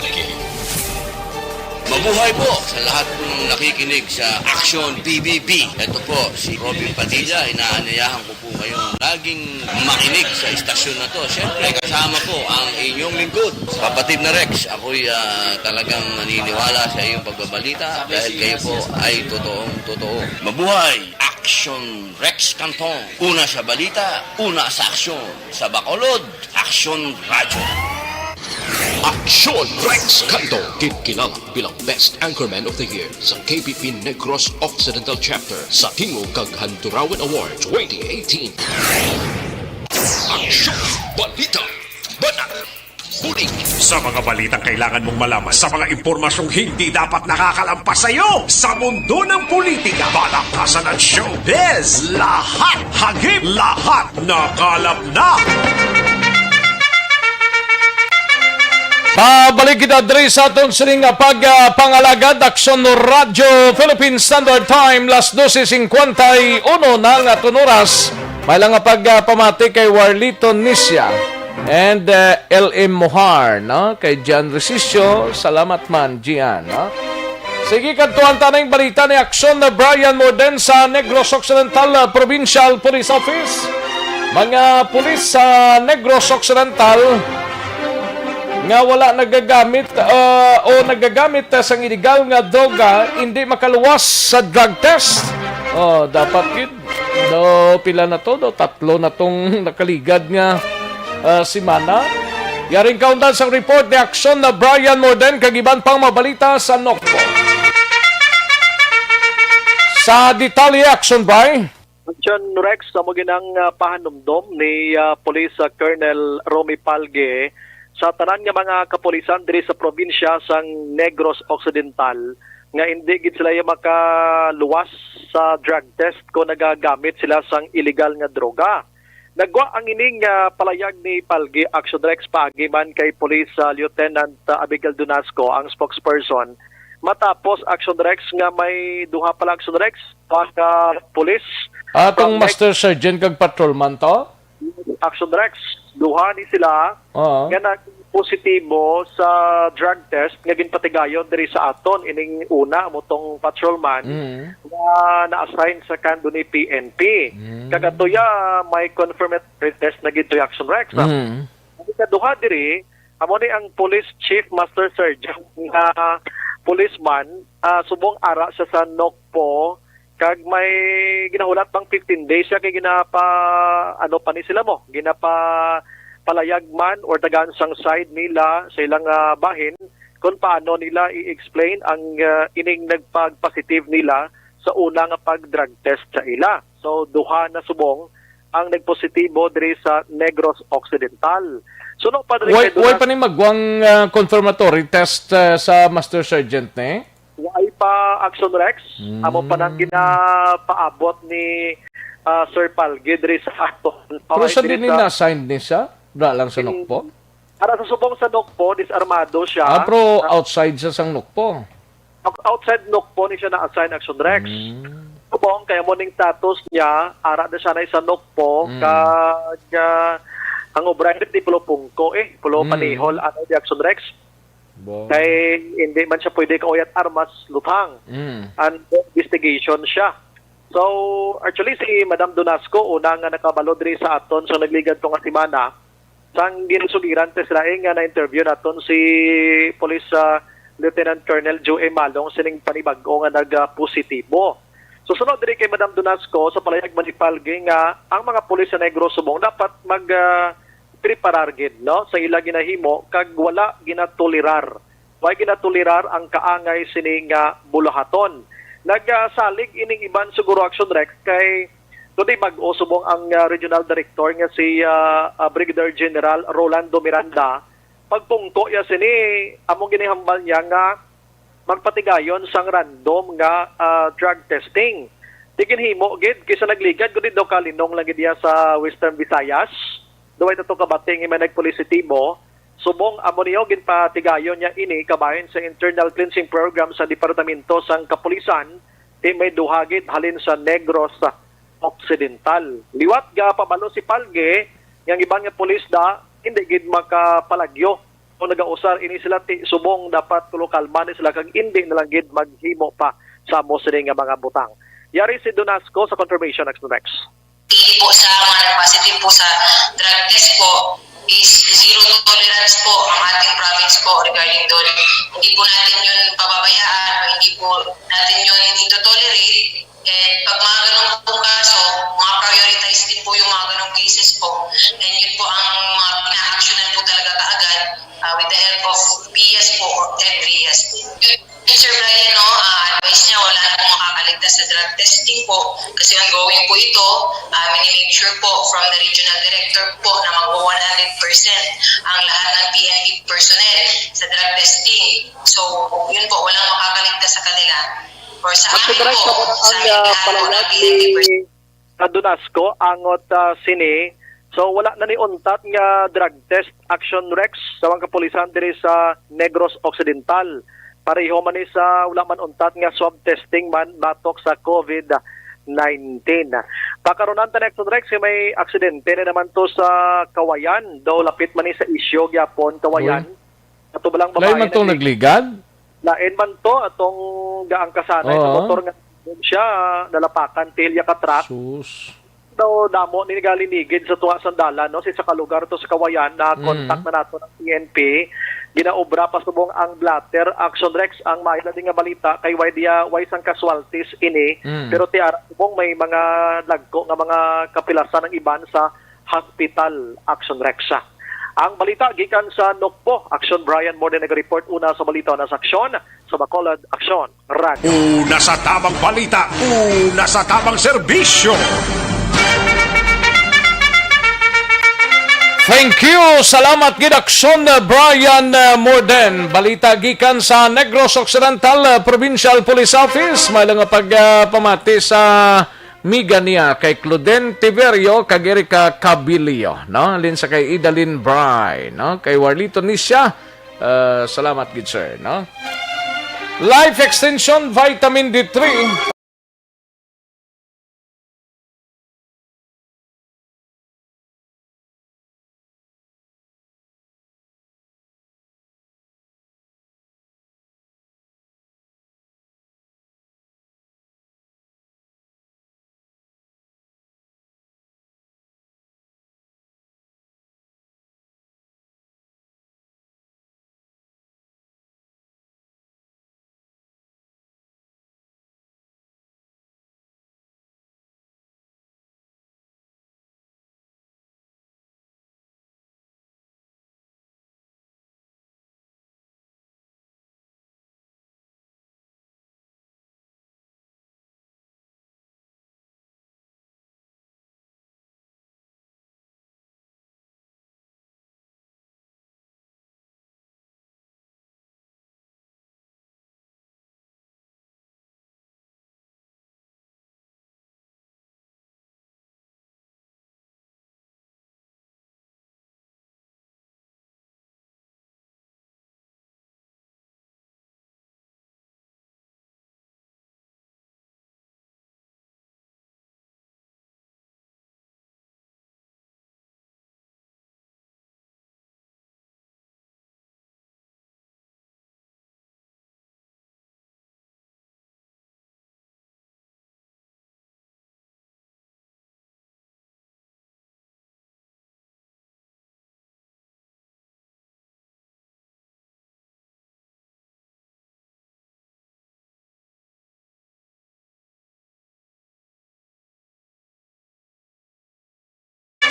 Mabuhay po sa lahat ng nakikinig sa Aksyon B B B. Ito po si Robin Padilla. Inaanyayahan ko po kayong laging makinig sa istasyon na to. Siyempre, kasama po ang inyong lingkod, kapatid na Rex. Ako'y, ah, talagang naniniwala sa iyong pagbabalita dahil kayo po ay totoong totoo. Mabuhay! Aksyon Rex Canton. Una sa balita, una sa aksyon. Sa Bacolod, Aksyon Radyo. Aksyon Rex Canton, ginkilala bilang Best Anchorman of the Year sa K P P Negros Occidental Chapter sa Tingog kag Handurawan Award twenty eighteen. Aksyon Balita. Banat. Bulig. Sa mga balitang kailangan mong malaman, sa mga impormasyong hindi dapat nakakalampas sa iyo, sa mundo ng politika, palakasan at showbiz, lahat hagip, lahat nakalap na. Pabalik kita diri sa aton sining nga pag, ah, pangalagad, Aksyon Radyo Philippine Standard Time, las doce cincuenta y uno na nga aton oras. May lang nga pag, ah, pamati kay Warlito Nisia and, ah, L M Mohar, no? Kay Gian Resicio, salamat man, Gian, no? Sige, kadtuan ta na yung balita ni Aksyon na Brian Morden sa Negros Occidental, ah, Provincial Police Office. Mga pulis sa Negros Occidental nga wala nagagamit, ah, o nagagamit, ah, sang illegal nga droga, hindi makaluwas sa drug test. Oh, dapat gid. No, pila na to? No, tatlo na tong nakaligad nga, ah, semana. Yaring kaundan sang report ni Aksyon na Brian Morden kag iban pang mabalita sa Nokpo. Sa detalye, Aksyon Bry. Aksyon Rex, amo ginang, ah, pahanumdom ni, ah, Police, ah, Colonel Romy Palge sa tanan nga mga kapulisan diri sa probinsya sang Negros Occidental nga hindi gid sila makaluwas sa drug test kung nagagamit sila sang illegal nga droga. Nagwa ang ining, ah, palayag ni Palge, Action Rex, paagi man kay Police, ah, Lieutenant, ah, Abigail Dunasco, ang spokesperson, matapos, Action Rex, nga may duha pala, Action Rex, pa ka pulis. Atong Master Sergeant kag patrolman to? Action Rex, duha ni sila Oo. nga nag-positibo sa drug test nga ginpatigayon diri sa aton ining una mo tong patrolman Mm. nga na-assign sa Candoni P N P. Mm. Kag atuya may confirmatory test na gid to, Action Rex, no? Mm. Ang ikaduha diri, amo ni ang Police Chief Master Sergeant nga policeman, ah, subong ara siya sa Nokpo, kag may ginahulat pang fifteen days siya kay ginapa, ano pa ni sila mo, ginapa, palayag man or tagaan sang side nila sa ilang, ah, bahin kung paano nila i-explain ang, ah, ining nagpag-positive nila sa una nga pag-drug test sa ila. So, duha na subong ang nagpositibo diri sa Negros Occidental. Suno pa diri Way, kay way Dunas pa ni magwang, ah, confirmatory test, ah, sa Master Sergeant, ne? Way pa, Action Rex. Mm. Amo pa nang ginapaabot ni, ah, Sir Palgi diri sa aton. Pero Way sa diri din sa na-assign ni siya? Wala lang sa In-, Nokpo? Para sa subong sa Nokpo, disarmado siya. Ah, pero Ah, outside siya sang Nokpo? Out-, outside Nokpo ni siya na-assign, Action Rex. Mm. Subong, kaya mo ning status niya, ara na siya na sa Nokpo, Mm. kag, ah, ang obra di pulo pungko eh, pulo Mm. panihol, ano, di Action Rex. Bo. Kay hindi man siya pwede kauyat armas, luthang. Mm. Under investigation siya. So, actually, si Madam Donasco, una nga nakabalo diri sa aton sa nagligad to nga semana, sang ginsugiran ta sila, eh, nga na-interview naton si Police, ah, Lieutenant Colonel Joe A. Malong sining panibag-o nga nag-positibo. So, sunod diri kay Madam Donasco, sa palayag man ni Palgi nga ang mga pulis sa Negros subong dapat mag, ah, preparar gid, no, sa ila ginahimo kag wala ginatolerar. Wala ginatolerar ang kaangay sini nga buluhaton. Nagasalig ining iban siguro, Action Rex, kay today bag-o subong ang, ah, regional director nga si, ah, ah, Brigadier General Rolando Miranda. Pagpungko ya sini, among ginihambal niya nga magpatigayon sang random nga, ah, drug testing. Di ginhimo gid kay sa nagligad, kundi daw kalinong lang gid iya sa Western Visayas. Duway tato ka bating nga may nagpositibo. Subong amo niyo, ginpatigayon niya ini kabahin sa internal cleansing program sa Departamento sang Kapulisan, ti may duha gid halin sa Negros Occidental. Liwat ga pabalo si Palge nga ang iban nga pulis da hindi gid makapalagyo kung nagausar ini sila, ti subong dapat tulo kalma ni sila kag indi na lang gid maghimo pa sa amo sini nga mga butang. Yari si Donasco sa confirmation, Action Rex. Pili po sa mga nag-positive po sa drug test po is zero tolerance po ang ating province po regarding doon. Hindi po natin yun pababayaan, hindi po natin yun ito-tolerate. And pag mga ganun pong kaso, mga prioritize din po yung mga ganung cases po. And yun po ang mga pina-actionan po talaga kaagad, ah, with the help of P S po and R I A S din. Yun, Sir Brian, no, ah, advice niya, wala na pong makakaligtas sa drug testing po. Kasi ongoing po ito, ah, minimake sure po from the regional director po na mag one hundred percent ang lahat ng P N P personnel sa drug testing. So, yun po, walang makakaligtas sa kanila. Or sa At amin sa po, sa ang, ah, Amerikano, palayag na ni P N P personnel. Sa Donasco, angot, ah, sini. So, wala na ni untat nga drug test, Action Rex, sa mga kapulisan diri sa Negros Occidental. Pareho man ni sa wala man untat nga swab testing man batok sa COVID nineteen. Pakarunan ta ni Action Rex, kay may aksidente na naman to sa Kawayan. Daw lapit man ni sa Isyo gyapon, Kawayan. Uy. Ato ba lang Lain babae man tong naglig-, nagligad? Lain man to, atong gaangkasanay sa Oo. motor nga siya, nalapakan, tilya ka truck. Sus. Daw damo ni nagalinigid sa tuwa sandalan, no? Sa isa ka lugar to sa Kawayan, na Mm. contact na nato ng P N P. Ginaobra pa subong ang blotter. Action Rex, ang maila din nga balita kay way diya, way sang casualties ini. Mm. Pero tiara subong may mga dagko nga mga kapilasan ang iban sa hospital, Action Rex. Ang balita gikan sa Nokpo, Action Brian Morden nag-report una sa balita na sa Aksyon, sa Bacolod, Aksyon, Radyo. Una sa tamang balita, una sa tamang serbisyo. Thank you. Salamat gid, Aksyon, Brian, uh, Morden. Balita gikan sa Negros Occidental, uh, Provincial Police Office. May lang nga pag, uh, pamati sa miga niya kay Claudine Tiverio kag Erica Cabilio, no? Halin sa kay Idalin Bry, no? Kay Warlito Nisha, uh, salamat gid, sir, no? Life Extension Vitamin D three.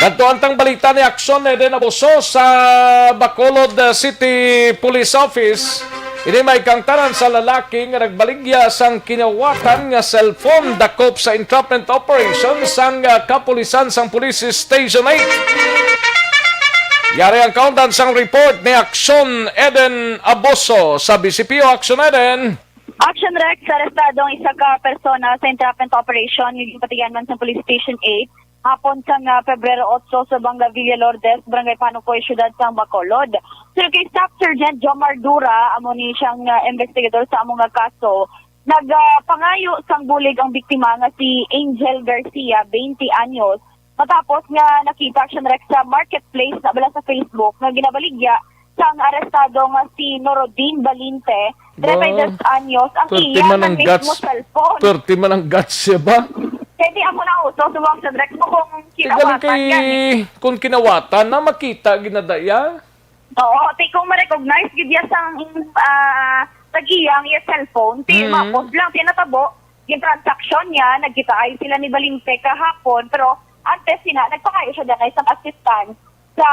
Adto ang tang balita ni Aksyon Eden Abuso sa Bacolod, uh, City Police Office. Ini may kangtanan sa lalaki nga nagbaligya sang kinawatan nga cellphone dakop sa entrapment operation sang, uh, kapulisan sang Police Station eight. Yari ang kaundan sang report ni Aksyon Eden Abuso sa B C P O. Aksyon Eden. Action Rex, arestado ang isa ka persona sa entrapment operation nga ginpatigayon man sa Police Station eight hapon sang, ah, Pebrero otso sa Banga Villa Lourdes, Barangay Panukoy, Siyudad sang Bacolod. Suno kay Staff Sergeant Jomar Dura, amo ni siyang, ah, investigador sa amo nga kaso, nagapangayo sang bulig ang biktima nga si Angel Garcia, twenty anyos, matapos nga nakita, Action Rex, sa marketplace na bala sa Facebook nga ginabaligya sang arestado nga si Norodin Balinte, treinta y dos anyos, ang iya man ang mismo guts, cellphone. Perti man ang guts siya ba? Kaya di ako nauso, subong sa Drex mo kung kinawatan kay gani. Kung kinawatan na makita, ginadaya? Oo, ti kung ma-recognize gid ya sang, ah, tag-iya ang iya cellphone, ti Mm. mapos lang, ti natabo, yung transaction niya, nagkita ay sila ni Balinte kahapon, pero antes sina, nagpangayo siya dyan ay sang assistance sa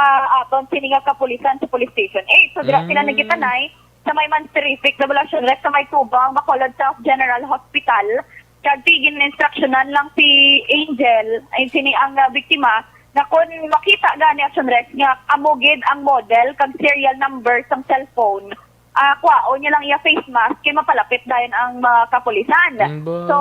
aton sini nga kapulisan sa Police Station eight. So, dira sila Mm. nagkitanay sa may Man's Terrific, Double Action Ref, sa may tubang, Bacolod South General Hospital. Kag ti gin-instructionan lang si Angel, ay sini ang, ah, biktima, na kung makita gani, Action Ref, nga amo gid ang model kag serial number sang cellphone, ah, kwaon niya lang iya face mask kay mapalapit dayon ang mga kapulisan. Ang ba? So,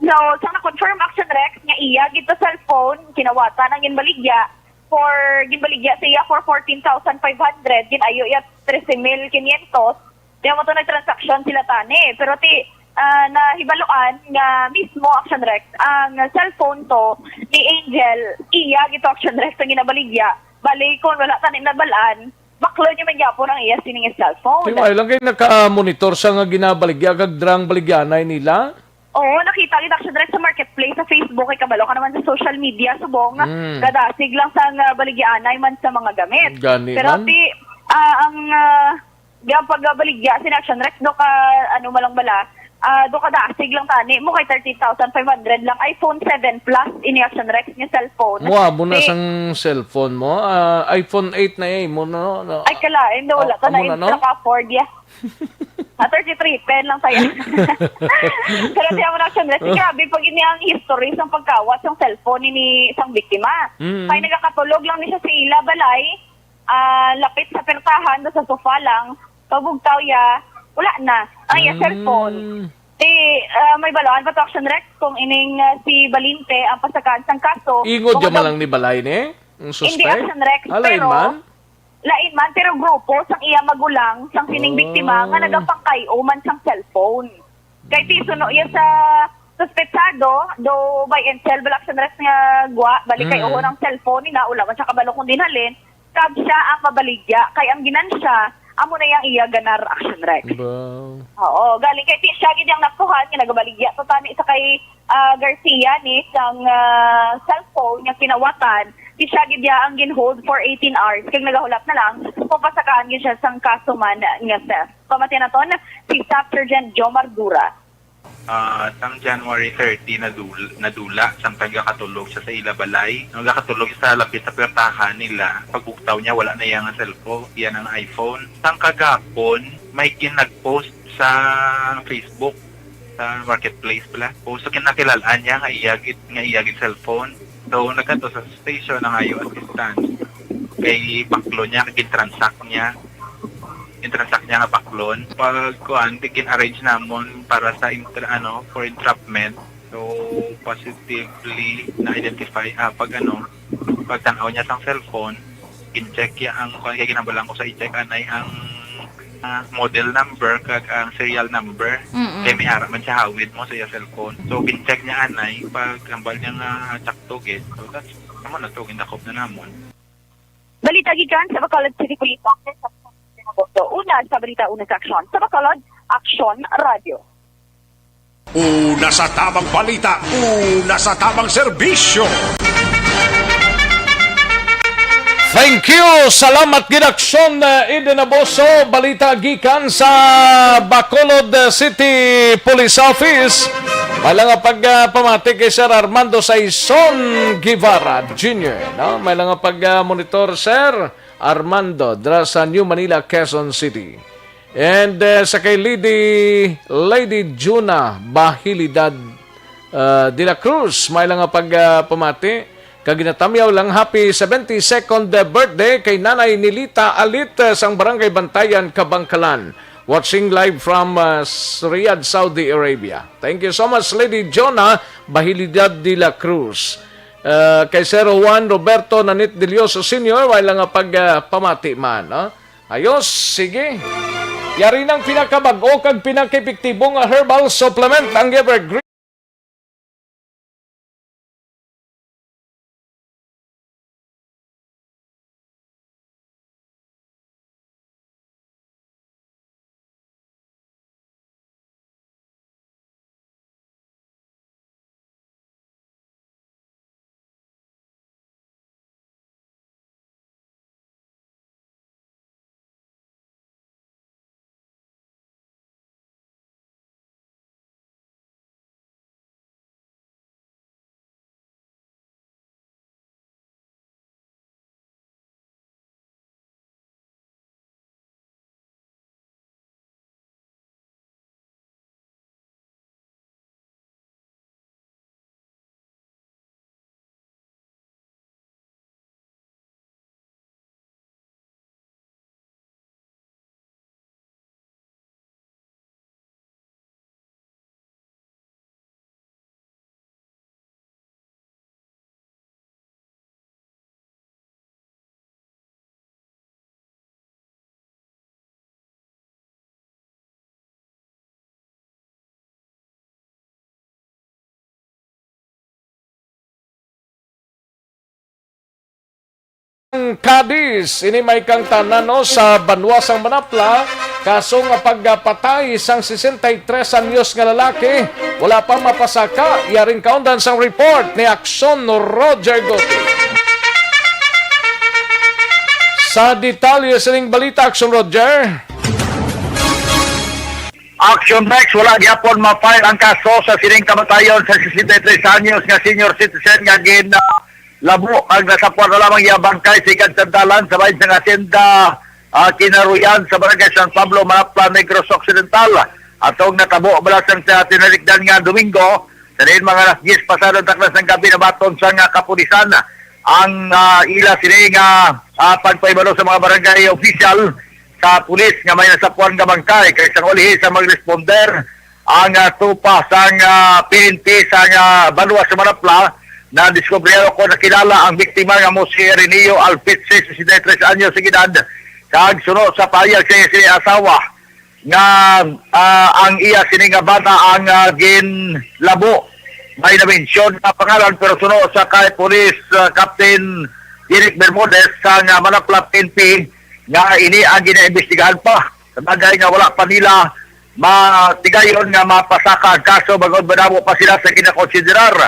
so, sa na-confirm, Action Rex, nga iya gid to cellphone, kinawatan ang ginbaligya for, ginbaligya sa iya for fourteen thousand five hundred, ginayo iya trese mil quinientos, di mo to nagtransaksyon sila tani. Pero ti, ah, nahibaluan nga mismo, Action Rex, ang cellphone to ni Angel, iya gid to, Action Rex, ang ginabaligya. Bali, kung wala tani nabalaan, baklo niya man gyapon ang iya sining cellphone. Ti maayo lang kay naka-monitor sa nga ginabaligya kag drang baligyanay nila. Oo, nakita kita, Action Rex, sa marketplace, sa Facebook, kay kabalo ka naman sa social media, subong, Mm. kadasig lang sa nga baligyanay man sa mga gamit. Gani Pero man. ti, ah, ang, ah, ang pagbaligya, sin Action Rex, do ka, ano, malang bala, ah, do kadasig lang tani mo kay thirty thousand five hundred lang, iPhone seven Plus ini, Action Rex, nga cellphone. Mo amo na Di- sang cellphone mo, ah, iPhone eight na eh, mo no, no. Ay, kalain daw, wala Oh, ka na amo na, no? Extra ka afford, ya. Ah, thirty-three pen lang saya. Pero siya mo na, Action Rex, grabe pag ini ang history sang pagkawat sang cellphone ni sang biktima. Mm. Kay nagakatulog lang ni siya sa ila balay, ah, lapit sa pertahan, do sa sofa lang, pabugtaw ya, wala na ang iya Mm. cellphone. Ti, ah, may balaan pa to, Action Rex, kung ining, ah, si Balinte ang pasakaan sang kaso. Ingod Kung ya man ano lang ni balay ni? Ang Hindi, suspect? Action Rex, Ah, lain pero man? lain man, pero grupo sang iya magulang, sang sining Oh. biktima nga nagapangkay-o man sang cellphone. Kay ti suno iya sa suspetsado, do buy and sell, bala, Action Rex, nga gwa, balik kay Mm. uhon ang cellphone nila, wala man siya kabalo kung din halin, kag siya ang mabaligya, kay ang ginansya, amo na yang iya ganar, Action Rex. Ba? Oo, galing kay ti siya gid ang nakuhan nga nagabaligya to tani sa kay, ah, Garcia ni sang, ah, cellphone nga kinawatan, ti siya gid ya ang ginhold for eighteen hours, kag nagahulat na lang kung pasakaan gid siya sang kaso man nga theft. Pamatian naton si Staff Sergeant Jomar Dura. Ah, sang January thirty, nadul-, nadula, samtang gakatulog siya sa ila balay. Nung gakatulog siya sa lapit sa pwertahan nila, pagbugtaw niya, wala na iya nga cellphone, iya nga iPhone. Sang kagapon, may kin-, nag-post sa Facebook, sa marketplace pala. Post sa kinakilal-an niya nga iya gid, nga iya gid cellphone. So, nagkadto sa station nangayo assistance. Kay baklo niya, kay gin-transact niya. Gin-transact niya nga baklon. Pag kuan, kay gin-arrange namon para sa intra-, ano, for entrapment. So, positively na-identify, ah, pag ano, pag tanaw niya sang cellphone, gin-check ya ang kuan, kay ginambalan ko sa i-check anay ang, ah, model number kag ang serial number. Mm-mm. Kay may ara man siya hawid mo sa iya cellphone. So, gin-check niya anay, pag hambal niya nga sakto gid. So, that's, amo na to, gindakop na namon. Balita gikan sa Bacolod City Police Office. Una sa balita, una sa aksyon. Sa Bacolod, Aksyon Radio. Una sa tamang balita, una sa tamang serbisyo. Thank you. Salamat gid, Aksyon, uh, Eden Aboso. Balita gikan sa Bacolod, uh, City Police Office. May lang nga pag, ah, pamati kay Sir Armando Saison Guevara Junior, no? May lang nga pag, ah, monitor, Sir Armando, dira sa New Manila, Quezon City. And, eh, sa kay Lady, Lady Juna Bahilidad, ah, de la Cruz, may lang nga pag, ah, pamati. Kag ginatamyaw lang, happy seventy-second birthday kay Nanay Nilita Alit, ah, sang Barangay Bantayan, Kabangkalan. Watching live from, ah, s-, Riyadh, Saudi Arabia. Thank you so much, Lady Jona Bahilidad de la Cruz. Ah, kay Sir Juan Roberto Nanit Delioso Senior, may lang nga pag, ah, pamati man, no? Ayos, sige. Yari nang pinakabag-o kag pinakaepektibo nga herbal supplement, ang Evergreen. Cadiz, ini may kang tanan, no, sa banwa sang Manapla, kaso nga pagpatay sang sesenta y tres anyos nga lalaki, wala pa mapasaka, yaring kaundan sang report ni Aksyon Roger Guti. Sa detalye sining balita, Aksyon Roger. Action Rex, wala gyapon ma-file ang kaso sa sining kamatayon sa sesenta y tres anyos nga senior citizen nga gin, ah, labo ang nasapwan na lamang iya bangkay sa ikag sandalan sa bahin sang Hacienda, ah, Kinaruyan sa Barangay San Pablo, Manapla, Negros Occidental. Atong natabo balas sang sa tinalikdan nga Domingo, sa diin mga alas diyes pasado ang taknas ng gabi, nabaton sa nga kapulisan ang, ah, ila sini nga, ah, pagpahibalo sa mga barangay official sa pulis nga may nasapwan nga bangkay, kay sang ulihi sa mag-responder ang, ah, tropa sang, ah, P N P sa, ah, banwa sa Manapla, na diskubrihan ko nakilala ang biktima nga mo si Renio Alpitse, sesenta y tres anyos sa edad, kag suno sa pahayag sa iya asawa nga, ah, ang iya sini nga bana ang, ah, ginlabo. May na-mention nga pangalan, pero suno sa kay Police, ah, Captain Eric Bermudez sa nga Manapla P N P nga ini ang ginaimbestigahan pa. Sa bagay nga wala pa nila matigayon nga mapasaka ang kaso bangod madamo pa sila sa ginakonsiderar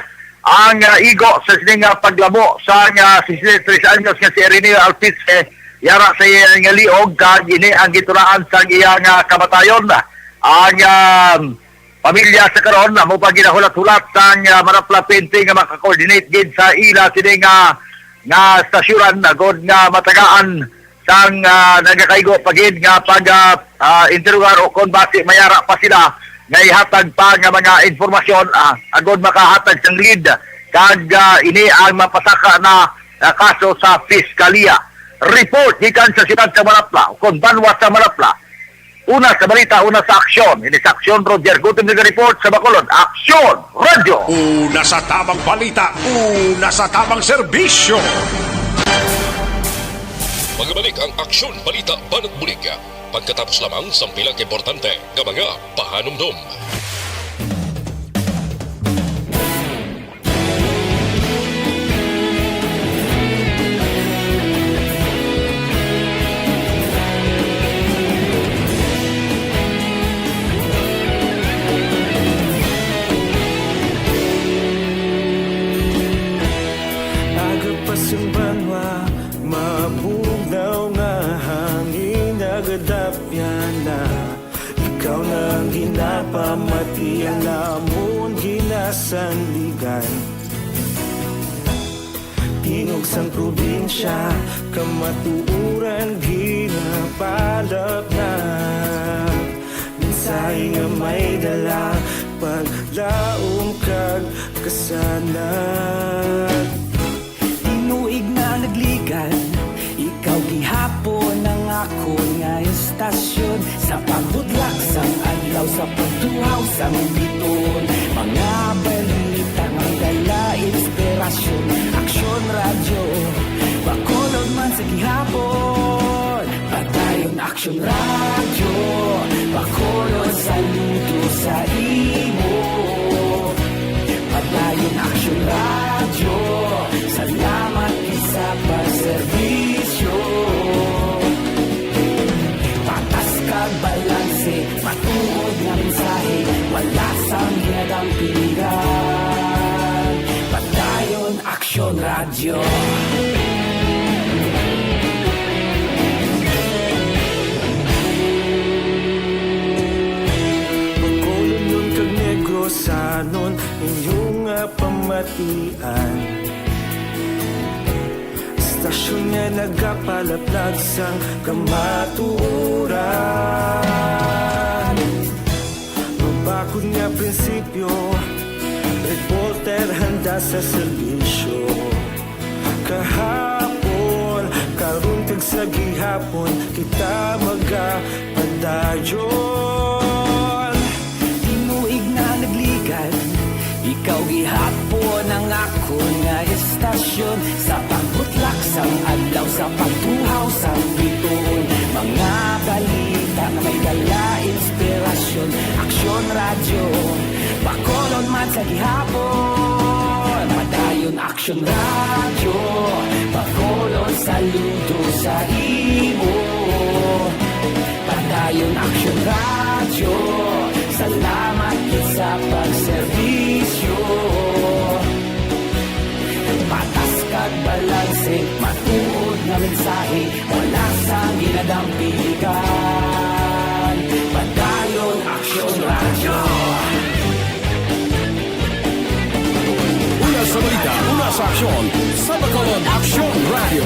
ang, ah, igo sa sini nga paglabo sa nga sesenta y tres anyos nga si Ireneo Alpitse, yara sa iya nga liog, kag ini ang gitulaan sa iya nga kamatayon. Ang, ah, pamilya sa karon, amo pa ginahulat-hulat sang, ah, Manapla P N P nga maka-coordinate gid sa ila sini nga, nga stasyonan, agod nga matagaan sang, ah, nagakaigo pa gid nga pag, ah, ah, interogar o kon basi mayara pa sila nga ihatag pa nga mga informasyon, ah, agod makahatag sang lead, kag, ah, ini ang mapasaka na, ah, kaso sa Piskalya. Report gikan sa siyudad sa Manapla, kon banwa sa Manapla. Una sa balita, una sa aksyon. Ini sa aksyon, Roger Gutim naga-report sa Bacolod. Aksyon, Radyo! Una sa tamang balita, una sa tamang serbisyo. Magbalik ang Aksyon Balita Banat Bulig pagkatapos lamang sang pila ka importante nga mga pahanumdom. Aga pa sing banwa, mabugnaw nga hangin, nagadapyan na. Ikaw na ang ginapamati, ang amon gina- sandigan. Tingog sang probinsya, kamatuoran ginapalapnap. Mensahe nga may dala, paglaom kag kasanag. Tinuig nga nagligad, ikaw gihapon ang akon nga istasyon. Sa pagbutlak sang adlaw, sa pagtuhaw sang bituon, mga balita nga may dala inspirasyon. Aksyon Radyo, Bacolod man sa gihapon. Padayon Aksyon Radyo, Bacolod saludo sa imo. Padayon Aksyon Radyo, salamat gid sa pagserbisyo. Patas kag balanse, matuod nga mensahe, wala sang ginadampigan. Padayon Aksyon Radyo. Bacolodnon kag Negrosanon, inyo nga pamatian. Istasyon nga nagapalaplag sang kamatuoran. Mabakod nga prinsipyo, reporter handa sa serbisyo. Kahapon, karon kag sa gihapon, kita magapadayon. Tinuig nga nagligad, ikaw gihapon ang akon nga istasyon. Sa pagbutlak sang adlaw, sa pagtuhaw sang bituon, mga balita nga may dala inspirasyon. Aksyon Radyo, Bacolod man sa gihapon. Padayon Aksyon Radyo, Bacolod saludo sa imo. Padayon Aksyon Radyo, salamat gid sa pagserbisyo. Patas kag balanse, matuod nga mensahe, wala sang ginadampigan. Padayon Aksyon Radyo. Una sa balita, una sa aksyon, sa Bacolod Aksyon Radyo.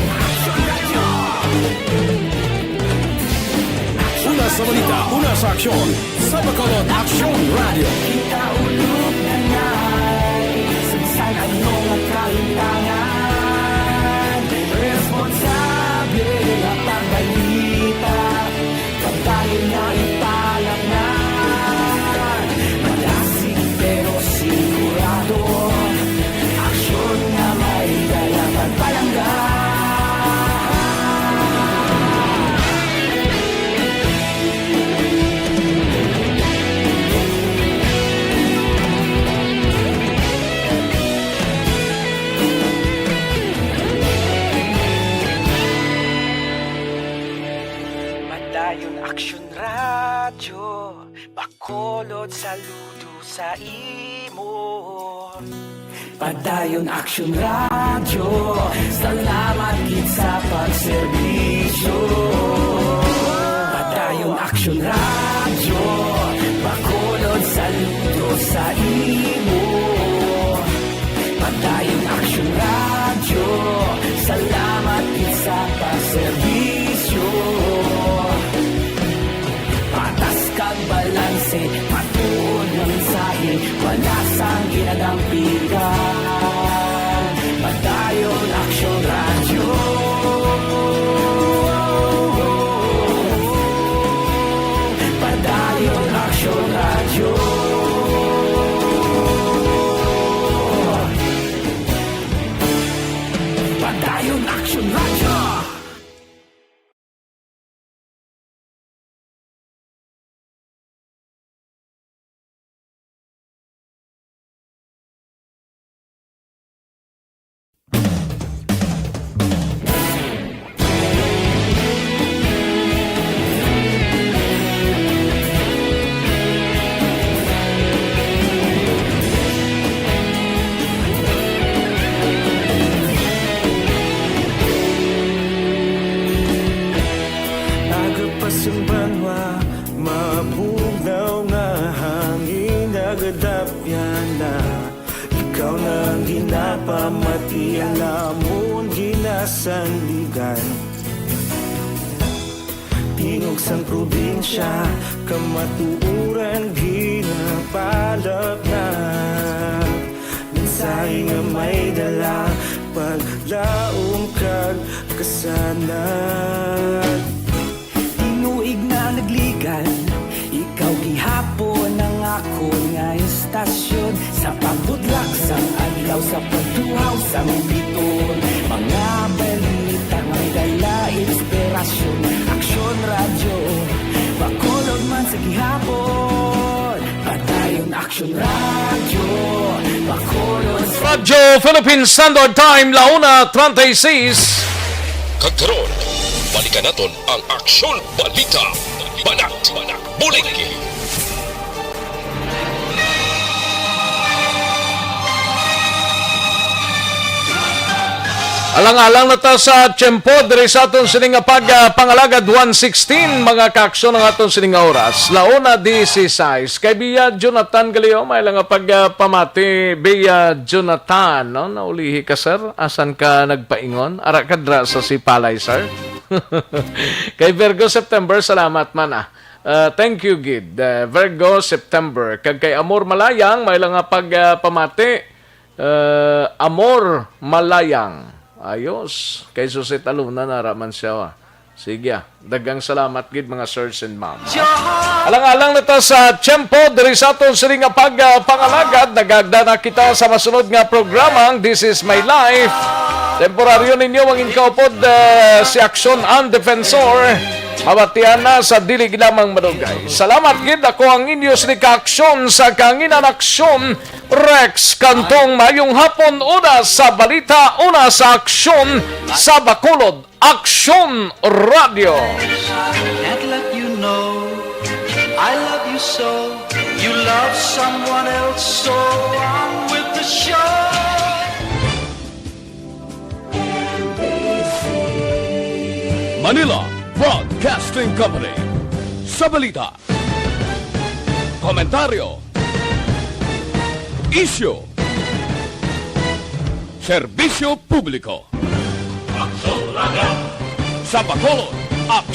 Una sa balita, una sa aksyon, sa Bacolod Aksyon Radyo. Kita ulog na ngay, sa bisan ano nga kahimtangan, responsable nga pagbalita. Padayon nga ipalapngan, malasig pero sigurado. Aksyon nga may dala pagpalangga. Padayon Aksyon Radyo, Bacolod saludo sa imo. Padayon Aksyon Radyo, salamat gid sa pagserbisyo. Padayon Aksyon Radyo, Bacolod saludo sa imo. Padayon Aksyon Radyo, salamat gid sa pagserbisyo. Patas kag balanse, matuod nga mensahe, wala sang ginadampigan. Padayon Aksyon Radyo. Padayon Aksyon Radyo. Padayon Aksyon Radyo. Yana, ikaw na ang ginapamati, ang lamon ginasandigan. Tingog sang probinsya, kamatuoran ginapalapnat. Mensahe nga may dala, paglaom kag kasanag. Tinuig na nagligan, ikaw gihapon ang akon nga istasyon. Sa pagbudlak sang adlaw, sa pagtuhaw sang biton, mga balita may dala inspirasyon. Aksyon Radyo, Bacolod man sa gihapon. Padayon Aksyon Radyo, Bacolod sa Radyo Philippine Standard Time, launa treinta y seis. Kag karon, balikan naton ang Aksyon Balita. Banat, Bulig. Alang-alang na ta sa tiyempo diri sa aton sini nga pag, ah, pangalagad one sixteen, mga kaaksyon, ang aton sini nga oras. Launa dieciséis. Kay Bia Jonathan Galeo, may lang nga pag, ah, pamati. Bia Jonathan, no? Naulihi ka, sir? Asan ka nagpaingon? Ara ka dra sa Sipalay, sir? Kay Virgo September, salamat man, ah. Ah, thank you, gid. Ah, Virgo September. Kag kay Amor Malayang, may lang nga pag, ah, pamati. Ah, Amor Malayang. Ayos. Kay Susit Aluna, nara man siya, ah. Sige, ah. Daghang salamat gid, mga sirs and ma'am. Alang-alang na ta sa tiyempo diri sa aton sini nga pag, ah, pangalagad. Nagagda na kita sa masunod nga programang This Is My Life. Temporaryo ninyo ang inkaupod, ah, si Aksyon ang Defensor. Mabatian na sa dili lamang madugay. Salamat gid, ako ang inyo sini ka Aksyon sa Kanginan Aksyon, Rex Cantong. Mayong hapon, una sa balita, una sa aksyon sa Bacolod. Aksyon Radyo. Can't let you know I love you so. You love someone else, so on with the show. Manila Broadcasting Company. Sa balita, komentaryo, isyu, serbisyo publiko. Sa Bacolod, Aksyon